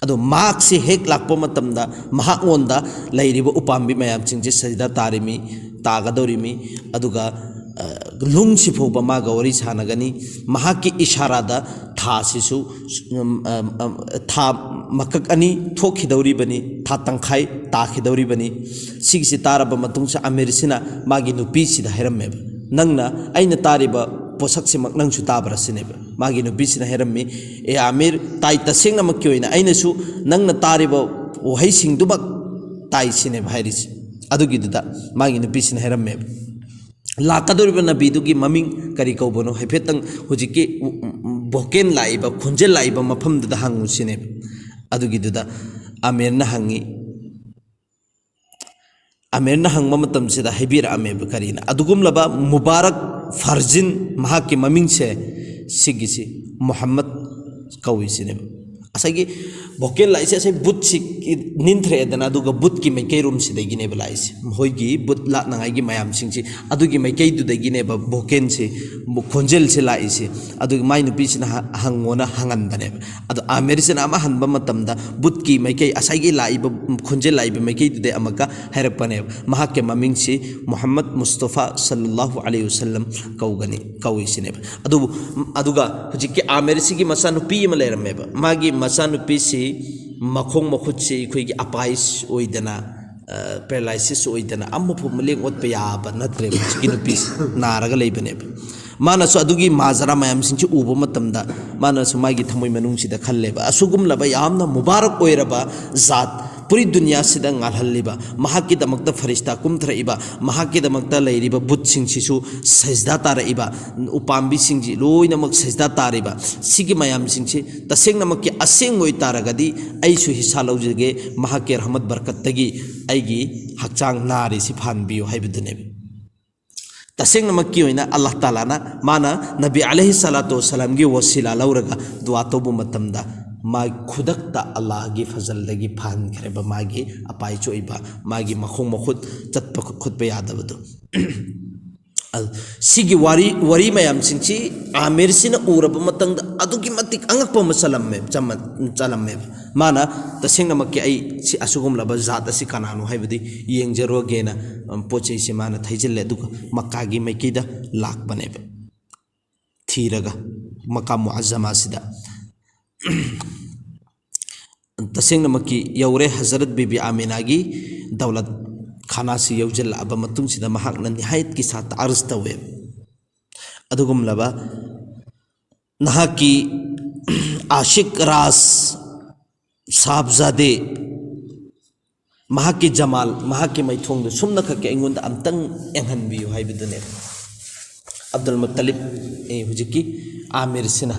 ꯑꯗꯣ ꯃꯍꯥꯛꯁꯤ ꯍꯦꯛ ꯂꯥꯛꯄ ꯃꯇꯝꯗ ꯃꯍꯥꯛꯉꯣꯟꯗ ꯂꯩꯔꯤꯕ ꯎꯄꯥꯝꯕꯤ ꯃꯌꯥꯝꯁꯤꯡꯁꯦ ꯁꯖꯤꯗꯥ ꯇꯥꯔꯤꯃꯤ, ꯇꯥꯒꯗꯧꯔꯤꯃꯤ꯫ ꯑꯗꯨꯒ, ꯑ, ꯂꯨꯡꯁꯤ ꯐꯥꯎꯕ ꯃꯥꯒ ꯋꯥꯔꯤ ꯁꯥꯟꯅꯒꯅꯤ꯫ ꯃꯍꯥꯛꯀꯤ ꯏꯁꯥꯔꯥꯗ ꯊꯥꯁꯤꯁꯨ, ꯎꯝ, ꯑꯝ, ꯑꯝ, ꯊꯥ ꯃꯀꯛ ꯑꯅꯤ ꯊꯣꯛꯈꯤꯗꯧꯔꯤꯕꯅꯤ, ꯊꯥ ꯇꯪꯈꯥꯏ ꯇꯥꯈꯤꯗꯧꯔꯤꯕꯅꯤ꯫ ꯁꯤꯒꯤꯁꯤ ꯇꯥꯔꯕ ꯃꯇꯨꯡꯁꯤꯗ ꯑꯃꯤꯔꯁꯤꯅ ꯃꯥꯒꯤ ꯅꯨꯄꯤꯁꯤꯗ ꯍꯥꯏꯔꯝꯃꯦꯕ, "ꯅꯪꯅ ꯑꯩꯅ ꯇꯥꯔꯤꯕ ꯄꯣꯠꯁꯛꯁꯤꯃꯛ ꯅꯪꯁꯨ ꯇꯥꯕ꯭ꯔꯥ?" ꯁꯤꯅꯦꯕ꯫ ꯃꯥꯒꯤ ꯅꯨꯄꯤꯁꯤꯅ ꯍꯥꯏꯔꯝꯃꯤ, "ꯑꯦ ꯑꯃꯤꯔ, ꯇꯥꯏ, ꯇꯁꯦꯡꯅꯃꯛꯀꯤ ꯑꯣꯏꯅ ꯑꯩꯅꯁꯨ ꯅꯪꯅ ꯇꯥꯔꯤꯕ ꯋꯥꯍꯩꯁꯤꯡꯗꯨꯃꯛ ꯇꯥꯏ" ꯁꯤꯅꯦꯕ ꯍꯥꯏꯔꯤꯁꯦ꯫ ꯑꯗꯨꯒꯤꯗꯨꯗ ꯃꯥꯒꯤ ꯅꯨꯄꯤꯁꯤꯅ ꯍꯥꯏꯔꯝꯃꯦꯕ, "ꯂꯥꯛꯀꯗꯧꯔꯤꯕ ꯅꯕꯤꯗꯨꯒꯤ ꯃꯃꯤꯡ ꯀꯔꯤ ꯀꯧꯕꯅꯣ? ꯍꯥꯏꯐꯦꯠꯇꯪ ꯍꯧꯖꯤꯛꯀꯤ ꯎ-, ꯎ-, ꯎ-, ꯚꯣꯀꯦꯜ ꯂꯥꯛꯏꯕ, ꯈꯣꯟꯖꯦꯜ ꯂꯥꯛꯏꯕ ꯃꯐꯝꯗꯨꯗ ꯍꯪꯉꯨ" ꯁꯤꯅꯦꯕ꯫ ꯑꯗꯨꯒꯤꯗꯨꯗ ꯑꯃꯤꯔꯅ ꯍꯪꯉꯤ꯫ ꯑꯃꯤꯔꯅ ꯍꯪꯕ ꯃꯇꯝꯁꯤꯗ ꯍꯥꯏꯕꯤꯔꯛꯑꯝꯃꯦꯕ ꯀꯔꯤꯅ꯫ ꯑꯗꯨꯒꯨꯝꯂꯕ ꯃꯨꯕꯥꯔꯛ ꯐꯥꯔꯖꯤꯟ, ꯃꯍꯥꯛꯀꯤ ꯃꯃꯤꯡꯁꯦ ꯁꯤꯒꯤꯁꯤ ꯃꯨꯍꯝꯃꯗ ꯀꯧꯏ ꯁꯤꯅꯦꯕ꯫ ꯉꯁꯥꯏꯒꯤ ꯚꯣꯀꯦꯜ ꯂꯥꯛꯏꯁꯦ, ꯉꯁꯥꯏ ꯕꯨꯠꯁꯤ ꯅꯤꯟꯊꯔꯛꯑꯦꯗꯅ, ꯑꯗꯨꯒ ꯕꯨꯠꯀꯤ ꯃꯥꯏꯀꯩꯔꯣꯝꯁꯤꯗꯒꯤꯅꯦꯕ ꯂꯥꯛꯏꯁꯦ꯫ ꯃꯈꯣꯏꯒꯤ ꯕꯨꯠ ꯂꯥꯛꯅꯉꯥꯏꯒꯤ ꯃꯌꯥꯝꯁꯤꯡꯁꯤ, ꯑꯗꯨꯒꯤ ꯃꯥꯏꯀꯩꯗꯨꯗꯒꯤꯅꯦꯕ ꯚꯣꯀꯦꯟꯁꯤ, ꯈꯣꯟꯖꯦꯜꯁꯤ ꯂꯥꯛꯏꯁꯦ꯫ ꯑꯗꯨꯒꯤ ꯃꯥꯏ ꯅꯨꯄꯤꯁꯤꯅ ꯍ-, ꯍꯪꯉꯣꯅ ꯍꯪꯍꯟꯕꯅꯦꯕ꯫ ꯑꯗꯣ ꯑꯥꯃꯤꯔꯁꯤꯅ ꯑꯃ ꯍꯟꯕ ꯃꯇꯝꯗ ꯕꯨꯠꯀꯤ ꯃꯥꯏꯀꯩ, ꯉꯁꯥꯏꯒꯤ ꯂꯥꯛꯏꯕ, ꯈꯣꯟꯖꯦꯜ ꯂꯥꯛꯏꯕ ꯃꯥꯏꯀꯩꯗꯨꯗꯩ ꯑꯃꯨꯛꯀ ꯍꯥꯏꯔꯛꯄꯅꯦꯕ꯫ ꯃꯍꯥꯛꯀꯤ ꯃꯃꯤꯡꯁꯤ ꯃꯨꯍꯝꯃꯗ ꯃꯨꯁꯇꯐꯥ ꯁꯜꯂꯜꯂꯥꯍꯨ ꯑꯂꯩꯍꯤ ꯋꯁꯜꯂꯝ ꯀꯧꯒꯅꯤ, ꯀꯧꯏꯁꯤꯅꯦꯕ꯫ ꯑꯗꯨꯕꯨ, ꯑꯗꯨꯒ ꯍꯧꯖꯤꯛꯀꯤ ꯑꯥꯃꯤꯔꯁꯤꯒꯤ ꯃꯆꯥꯅꯨꯄꯤ ꯑꯃ ꯂꯩꯔꯝꯃꯦꯕ꯫ ꯃꯥꯒꯤ ꯃꯆꯥꯅꯨꯄꯤꯁꯤ ꯃꯈꯣꯡ ꯃꯈꯨꯠꯁꯤ ꯑꯩꯈꯣꯏꯒꯤ ꯑꯄꯥꯏꯁ ꯑꯣꯏꯗꯅ, ꯑ, ꯄꯦꯔꯥꯂꯥꯏꯁꯤꯁ ꯑꯣꯏꯗꯅ ꯑꯃꯐꯥꯎ ꯃꯂꯦꯡ ꯑꯣꯠꯄ ꯌꯥꯕ ꯅꯠꯇ꯭ꯔꯦꯕ꯫ ꯍꯧꯖꯤꯛꯀꯤ ꯅꯨꯄꯤꯁꯤ ꯅꯥꯔꯒ ꯂꯩꯕꯅꯦꯕ꯫ ꯃꯥꯅꯁꯨ ꯑꯗꯨꯒꯤ ꯃꯥꯖꯔꯥ ꯃꯌꯥꯝꯁꯤꯡꯁꯤ ꯎꯕ ꯃꯇꯝꯗ ꯃꯥꯅꯁꯨ ꯃꯥꯒꯤ ꯊꯃꯣꯏ ꯃꯅꯨꯡꯁꯤꯗ ꯈꯜꯂꯦꯕ, ꯑꯁꯨꯒꯨꯝꯂꯕ ꯌꯥꯝꯅ ꯃꯨꯕꯥꯔꯛ ꯑꯣꯏꯔꯕ ꯖꯥꯠ, ꯄꯨꯔꯤ ꯗꯨꯅꯤꯌꯥꯁꯤꯗ ꯉꯥꯜꯍꯜꯂꯤꯕ, ꯃꯍꯥꯛꯀꯤꯗꯃꯛꯇ ꯐꯔꯤꯁꯇꯥ ꯀꯨꯝꯊꯔꯛꯏꯕ, ꯃꯍꯥꯛꯀꯤꯗꯃꯛꯇ ꯂꯩꯔꯤꯕ ꯕꯨꯠꯁꯤꯡꯁꯤꯁꯨ ꯁꯖꯗꯥ ꯇꯥꯔꯛꯏꯕ, ꯎꯄꯥꯝꯕꯤꯁꯤꯡꯁꯤ ꯂꯣꯏꯅꯃꯛ ꯁꯖꯗꯥ ꯇꯥꯔꯤꯕ, ꯁꯤꯒꯤ ꯃꯌꯥꯝꯁꯤꯡꯁꯤ ꯇꯁꯦꯡꯅꯃꯛꯀꯤ ꯑꯁꯦꯡꯕ ꯑꯣꯏꯇꯥꯔꯒꯗꯤ ꯑꯩꯁꯨ ꯍꯤꯁꯥ ꯂꯧꯖꯒꯦ, ꯃꯍꯥꯛꯀꯤ ꯔꯍꯃꯠ ꯕꯔꯀꯠꯇꯒꯤ ꯑꯩꯒꯤ ꯍꯛꯆꯥꯡ ꯅꯥꯔꯤꯁꯤ ꯐꯍꯟꯕꯤꯌꯨ ꯍꯥꯏꯕꯗꯨꯅꯦꯕ꯫ ꯇꯁꯦꯡꯅꯃꯛꯀꯤ ꯑꯣꯏꯅ ꯑꯜꯂꯥꯍ ꯇꯥꯂꯥꯅ ꯃꯥꯅ ꯅꯕꯤ ꯑꯂꯩꯍꯤ ꯁꯂꯥꯇꯨ ꯋꯁꯂꯥꯝꯒꯤ ꯋꯁꯤꯂꯥ ꯂꯧꯔꯒ ꯗꯨꯋꯥ ꯇꯧꯕ ꯃꯇꯝꯗ ꯃꯥ ꯈꯨꯗꯛꯇ ꯑꯜꯂꯥꯍꯒꯤ ꯐꯖꯜꯗꯒꯤ ꯐꯍꯟꯈ꯭ꯔꯦꯕ ꯃꯥꯒꯤ ꯑꯄꯥꯏ ꯆꯣꯏꯕ, ꯃꯥꯒꯤ ꯃꯈꯣꯡ ꯃꯈꯨꯠ ꯆꯠꯄ ꯈꯣꯠꯄ ꯌꯥꯗꯕꯗꯣ꯫ ꯑ, ꯁꯤꯒꯤ ꯋꯥꯔꯤ, ꯋꯥꯔꯤ ꯃꯌꯥꯝꯁꯤꯡꯁꯤ ꯑꯥꯃꯤꯔꯁꯤꯅ ꯎꯔꯕ ꯃꯇꯝꯗ ꯑꯗꯨꯛꯀꯤ ꯃꯇꯤꯛ ꯑꯉꯛꯄ ꯑꯃ ꯆꯜꯂꯝꯃꯦ, ꯆꯝꯃ-, ꯆꯜꯂꯝꯃꯦꯕ꯫ ꯃꯥꯅ ꯇꯁꯦꯡꯅꯃꯛꯀꯤ ꯑꯩ ꯁꯤ ꯑꯁꯤꯒꯨꯝꯂꯕ ꯖꯥꯠ ꯑꯁꯤ ꯀꯅꯥꯅꯣ ꯍꯥꯏꯕꯗꯤ ꯌꯦꯡꯖꯔꯨꯔꯒꯦꯅ, ꯑꯝ, ꯄꯣꯠ ꯆꯩꯁꯦ ꯃꯥꯅ ꯊꯩꯖꯤꯜꯂꯦ, ꯑꯗꯨꯒ ꯃꯛꯀꯥꯒꯤ ꯃꯥꯏꯀꯩꯗ ꯂꯥꯛꯄꯅꯦꯕ, ꯊꯤꯔꯒ, ꯃꯛꯀꯥ ꯃꯨꯑꯖꯃꯥꯁꯤꯗ꯫ ꯇꯁꯦꯡꯅꯃꯛꯀꯤ ꯌꯧꯔꯦ, ꯍꯖꯔꯠ ꯕꯤꯕꯤ ꯑꯥꯃꯤꯅꯥꯒꯤ ꯗꯧꯂꯠ ꯈꯥꯅꯥꯁꯤ ꯌꯧꯁꯤꯜꯂꯛꯑꯕ ꯃꯇꯨꯡꯁꯤꯗ ꯃꯍꯥꯛꯅ ꯅꯤꯍꯥꯌꯠꯀꯤ ꯁꯥꯠꯇ ꯑꯔꯖ ꯇꯧꯋꯦ, ꯑꯗꯨꯒꯨꯝꯂꯕ ꯅꯍꯥꯛꯀꯤ ꯑꯥꯁꯤꯛ ꯔꯥꯖ ꯁꯥꯍꯕꯖꯥꯗꯦ, ꯃꯍꯥꯛꯀꯤ ꯖꯃꯥꯜ, ꯃꯍꯥꯛꯀꯤ ꯃꯥꯏꯊꯣꯡꯗꯨ ꯁꯨꯝꯅꯈꯛꯀꯤ ꯑꯩꯉꯣꯟꯗ ꯑꯝꯇꯪ ꯌꯦꯡꯍꯟꯕꯤꯌꯨ ꯍꯥꯏꯕꯗꯨꯅꯦ꯫ ꯑꯕꯗꯨꯜ ꯃꯨꯠꯇꯂꯤꯕ, ꯑꯦ, ꯍꯧꯖꯤꯛꯀꯤ ꯑꯥꯃꯤꯔꯁꯤꯅ,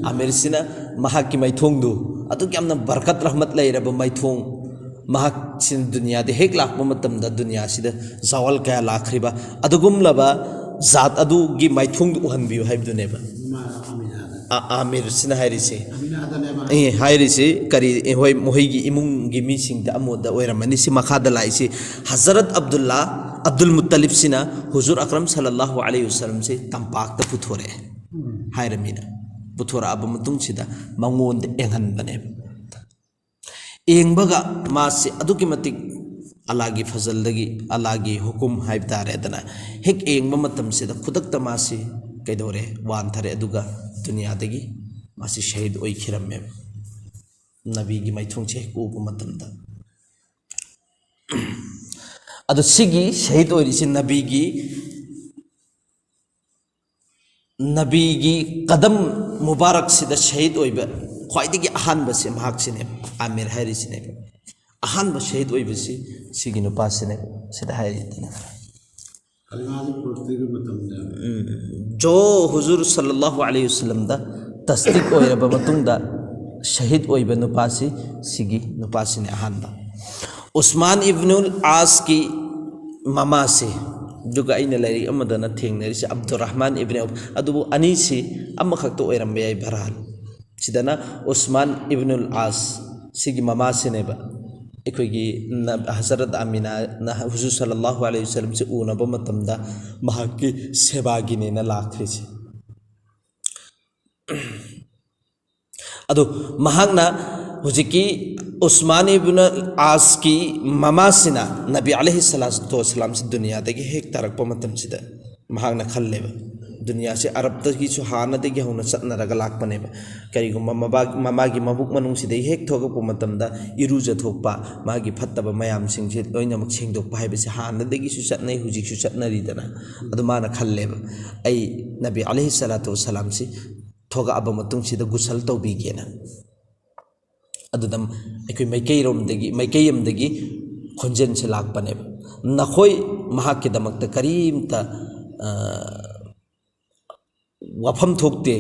ꯑꯥꯃꯤꯔꯁꯤꯅ ꯃꯍꯥꯛꯀꯤ ꯃꯥꯏꯊꯣꯡꯗꯨ, ꯑꯗꯨꯛ ꯌꯥꯝꯅ ꯕꯔꯀꯠ ꯔꯍꯃꯠ ꯂꯩꯔꯕ ꯃꯥꯏꯊꯣꯡ, ꯃꯍꯥꯛꯁꯤꯅ ꯗꯨꯅꯤꯌꯥꯗ ꯍꯦꯛ ꯂꯥꯛꯄ ꯃꯇꯝꯗ ꯗꯨꯅꯤꯌꯥꯁꯤꯗ ꯖꯋꯥꯜ ꯀꯌꯥ ꯂꯥꯛꯈ꯭ꯔꯤꯕ ꯑꯗꯨꯒꯨꯝꯂꯕ ꯖꯥꯠ ꯑꯗꯨꯒꯤ ꯃꯥꯏꯊꯣꯡꯗꯨ ꯎꯍꯟꯕꯤꯌꯨ ꯍꯥꯏꯕꯗꯨꯅꯦꯕ꯫ ꯑꯥꯃꯤꯔꯁꯤꯅ ꯍꯥꯏꯔꯤꯁꯦ꯫ ꯑꯦ, ꯍꯥꯏꯔꯤꯁꯤ ꯀꯔꯤ? ꯑꯦ, ꯍꯣꯏ, ꯃꯈꯣꯏꯒꯤ ꯏꯃꯨꯡꯒꯤ ꯃꯤꯁꯤꯡꯗ ꯑꯃꯗ ꯑꯣꯏꯔꯝꯃꯅꯤ꯫ ꯁꯤ ꯃꯈꯥꯗ ꯂꯥꯛꯏꯁꯤ ꯍꯖꯔꯠ ꯑꯕꯗꯨꯜꯂꯥ, ꯑꯕꯗꯨꯜ ꯃꯨꯠꯇꯂꯤꯕꯁꯤꯅ ꯍꯨꯖꯨꯔ ꯑꯀꯔꯝ ꯁꯜꯂꯜꯂꯥꯍꯨ ꯑꯂꯩꯍꯤ ꯋꯁꯜꯂꯝꯁꯤ ꯇꯝꯄꯥꯛꯇ ꯄꯨꯊꯣꯔꯛꯑꯦ꯫ ꯍꯥꯏꯔꯃꯤꯅ ꯄꯨꯊꯣꯔꯛꯑꯕ ꯃꯇꯨꯡꯁꯤꯗ ꯃꯉꯣꯟꯗ ꯌꯦꯡꯍꯟꯕꯅꯦꯕ꯫ ꯌꯦꯡꯕꯒ ꯃꯥꯁꯤ ꯑꯗꯨꯛꯀꯤ ꯃꯇꯤꯛ ꯑꯜꯂꯥꯒꯤ ꯐꯖꯜꯗꯒꯤ, ꯑꯜꯂꯥꯒꯤ ꯍꯨꯀꯨꯝ ꯍꯥꯏꯕ ꯇꯥꯔꯦ, ꯑꯗꯨꯅ ꯍꯦꯛ ꯌꯦꯡꯕ ꯃꯇꯝꯁꯤꯗ ꯈꯨꯗꯛꯇ ꯃꯥꯁꯤ ꯀꯩꯗꯧꯔꯦ? ꯋꯥꯟꯊꯔꯦ꯫ ꯑꯗꯨꯒ ꯗꯨꯅꯤꯌꯥꯗꯒꯤ ꯃꯥꯁꯤ ꯁꯍꯤꯗ ꯑꯣꯏꯈꯤꯔꯝꯃꯦꯕ, ꯅꯕꯤꯒꯤ ꯃꯥꯏꯊꯣꯡꯁꯦ ꯍꯦꯛ ꯎꯕ ꯃꯇꯝꯗ꯫ ꯑꯗꯣ ꯁꯤꯒꯤ ꯁꯍꯤꯗ ꯑꯣꯏꯔꯤꯁꯤ ꯅꯕꯤꯒꯤ ꯅꯕꯤꯒꯤ ꯀꯗꯝ ꯃꯨꯕꯥꯔꯛꯁꯤꯗ ꯁꯍꯤꯗ ꯑꯣꯏꯕ ꯈ꯭ꯋꯥꯏꯗꯒꯤ ꯑꯍꯥꯟꯕꯁꯦ ꯃꯍꯥꯛꯁꯤꯅꯦꯕ, ꯑꯥꯃꯤꯔ ꯍꯥꯏꯔꯤꯁꯤꯅꯦꯕ꯫ ꯑꯍꯥꯟꯕ ꯁꯍꯤꯗ ꯑꯣꯏꯕꯁꯤ ꯁꯤꯒꯤ ꯅꯨꯄꯥꯁꯤꯅꯦꯕ꯫ ꯁꯤꯗ ꯍꯥꯏꯔꯤꯗꯅ ꯀꯂꯤꯃꯥꯁꯤ ꯄꯨꯔꯛꯇ꯭ꯔꯤꯕ ꯃꯇꯝꯗ꯫ ꯎꯝ꯫ ꯖꯣ ꯍꯨꯖꯨꯔ ꯁꯜꯂꯜꯂꯥꯍꯨ ꯑꯂꯩꯍꯤ ꯋꯁꯜꯂꯝꯗ ꯇꯁꯗꯤꯛ ꯑꯣꯏꯔꯕ ꯃꯇꯨꯡꯗ ꯁꯍꯤꯗ ꯑꯣꯏꯕ ꯅꯨꯄꯥꯁꯤ ꯁꯤꯒꯤ ꯅꯨꯄꯥꯁꯤꯅꯦ ꯑꯍꯥꯟꯕ꯫ ꯎꯁꯃꯥꯟ ꯏꯕꯅꯨꯜ ꯑꯥꯁꯀꯤ ꯃꯃꯥꯁꯦ, ꯑꯗꯨꯒ ꯑꯩꯅ ꯂꯥꯏꯔꯤꯛ ꯑꯃꯗꯅ ꯊꯦꯡꯅꯔꯤꯁꯦ ꯑꯕꯗꯨꯔ ꯔꯍꯃꯥꯟ ꯏꯕꯅꯤ ꯑꯧꯐ, ꯑꯗꯨꯕꯨ ꯑꯅꯤꯁꯤ ꯑꯃꯈꯛꯇ ꯑꯣꯏꯔꯝꯕ ꯌꯥꯏ ꯕꯍꯔꯍꯥꯜ꯫ ꯁꯤꯗꯅ ꯎꯁꯃꯥꯟ ꯏꯕꯅꯨꯜ ꯑꯥꯁ, ꯁꯤꯒꯤ ꯃꯃꯥꯁꯤꯅꯦꯕ ꯑꯩꯈꯣꯏꯒꯤ ꯅ-, ꯍꯖꯔꯠ ꯑꯃꯤꯅꯥꯅ ꯍꯨꯖꯨꯔ ꯁꯜꯂꯜꯂꯥꯍꯨ ꯑꯂꯩꯍꯤ ꯋꯁꯜꯂꯝꯁꯦ ꯎꯅꯕ ꯃꯇꯝꯗ ꯃꯍꯥꯛꯀꯤ ꯁꯦꯕꯥꯒꯤꯅꯦꯅ ꯂꯥꯛꯈ꯭ꯔꯤꯁꯦ꯫ ꯑꯗꯨ ꯃꯍꯥꯛꯅ ꯍꯧꯖꯤꯛꯀꯤ ꯎꯁꯃꯥꯟ ꯏꯕꯅ ꯑꯥꯁꯀꯤ ꯃꯃꯥꯁꯤꯅ ꯅꯕꯤ ꯑꯂꯩꯍꯤ ꯁꯂꯥꯇꯨ ꯋꯁꯂꯥꯝꯁꯤ ꯗꯨꯅꯤꯌꯥꯗꯒꯤ ꯍꯦꯛ ꯇꯥꯔꯛꯄ ꯃꯇꯝꯁꯤꯗ ꯃꯍꯥꯛꯅ ꯈꯜꯂꯦꯕ, ꯗꯨꯅꯤꯌꯥꯁꯤ ꯑꯔꯕꯇꯒꯤꯁꯨ ꯍꯥꯟꯅꯗꯒꯤ ꯍꯧꯅ ꯆꯠꯅꯔꯒ ꯂꯥꯛꯄꯅꯦꯕ꯫ ꯀꯔꯤꯒꯨꯝꯕ ꯃꯕꯥ-, ꯃꯃꯥꯒꯤ ꯃꯕꯨꯛ ꯃꯅꯨꯡꯁꯤꯗꯒꯤ ꯍꯦꯛ ꯊꯣꯛꯂꯛꯄ ꯃꯇꯝꯗ ꯏꯔꯨꯖꯊꯣꯛꯄ, ꯃꯥꯒꯤ ꯐꯠꯇꯕ ꯃꯌꯥꯝꯁꯤꯡꯁꯦ ꯂꯣꯏꯅꯃꯛ ꯁꯦꯡꯗꯣꯛꯄ ꯍꯥꯏꯕꯁꯤ ꯍꯥꯟꯅꯗꯒꯤꯁꯨ ꯆꯠꯅꯩ, ꯍꯧꯖꯤꯛꯁꯨ ꯆꯠꯅꯔꯤꯗꯅ꯫ ꯑꯗꯨ ꯃꯥꯅ ꯈꯜꯂꯦꯕ, "ꯑꯩ ꯅꯕꯤ ꯑꯂꯩꯍꯤ ꯁꯂꯥꯇꯨ ꯋꯁꯂꯥꯝꯁꯤ ꯊꯣꯛꯂꯛꯑꯕ ꯃꯇꯨꯡꯁꯤꯗ ꯒꯨꯁꯜ ꯇꯧꯕꯤꯒꯦꯅ"꯫ ꯑꯗꯨꯗ ꯑꯩꯈꯣꯏ ꯃꯥꯏꯀꯩꯔꯣꯝꯗꯒꯤ, ꯃꯥꯏꯀꯩ ꯑꯃꯗꯒꯤ ꯈꯣꯟꯖꯦꯜꯁꯦ ꯂꯥꯛꯄꯅꯦꯕ, "ꯅꯈꯣꯏ ꯃꯍꯥꯛꯀꯤꯗꯃꯛꯇ ꯀꯔꯤꯝꯇ, ꯑ, ꯋꯥꯐꯝ ꯊꯣꯛꯇꯦ,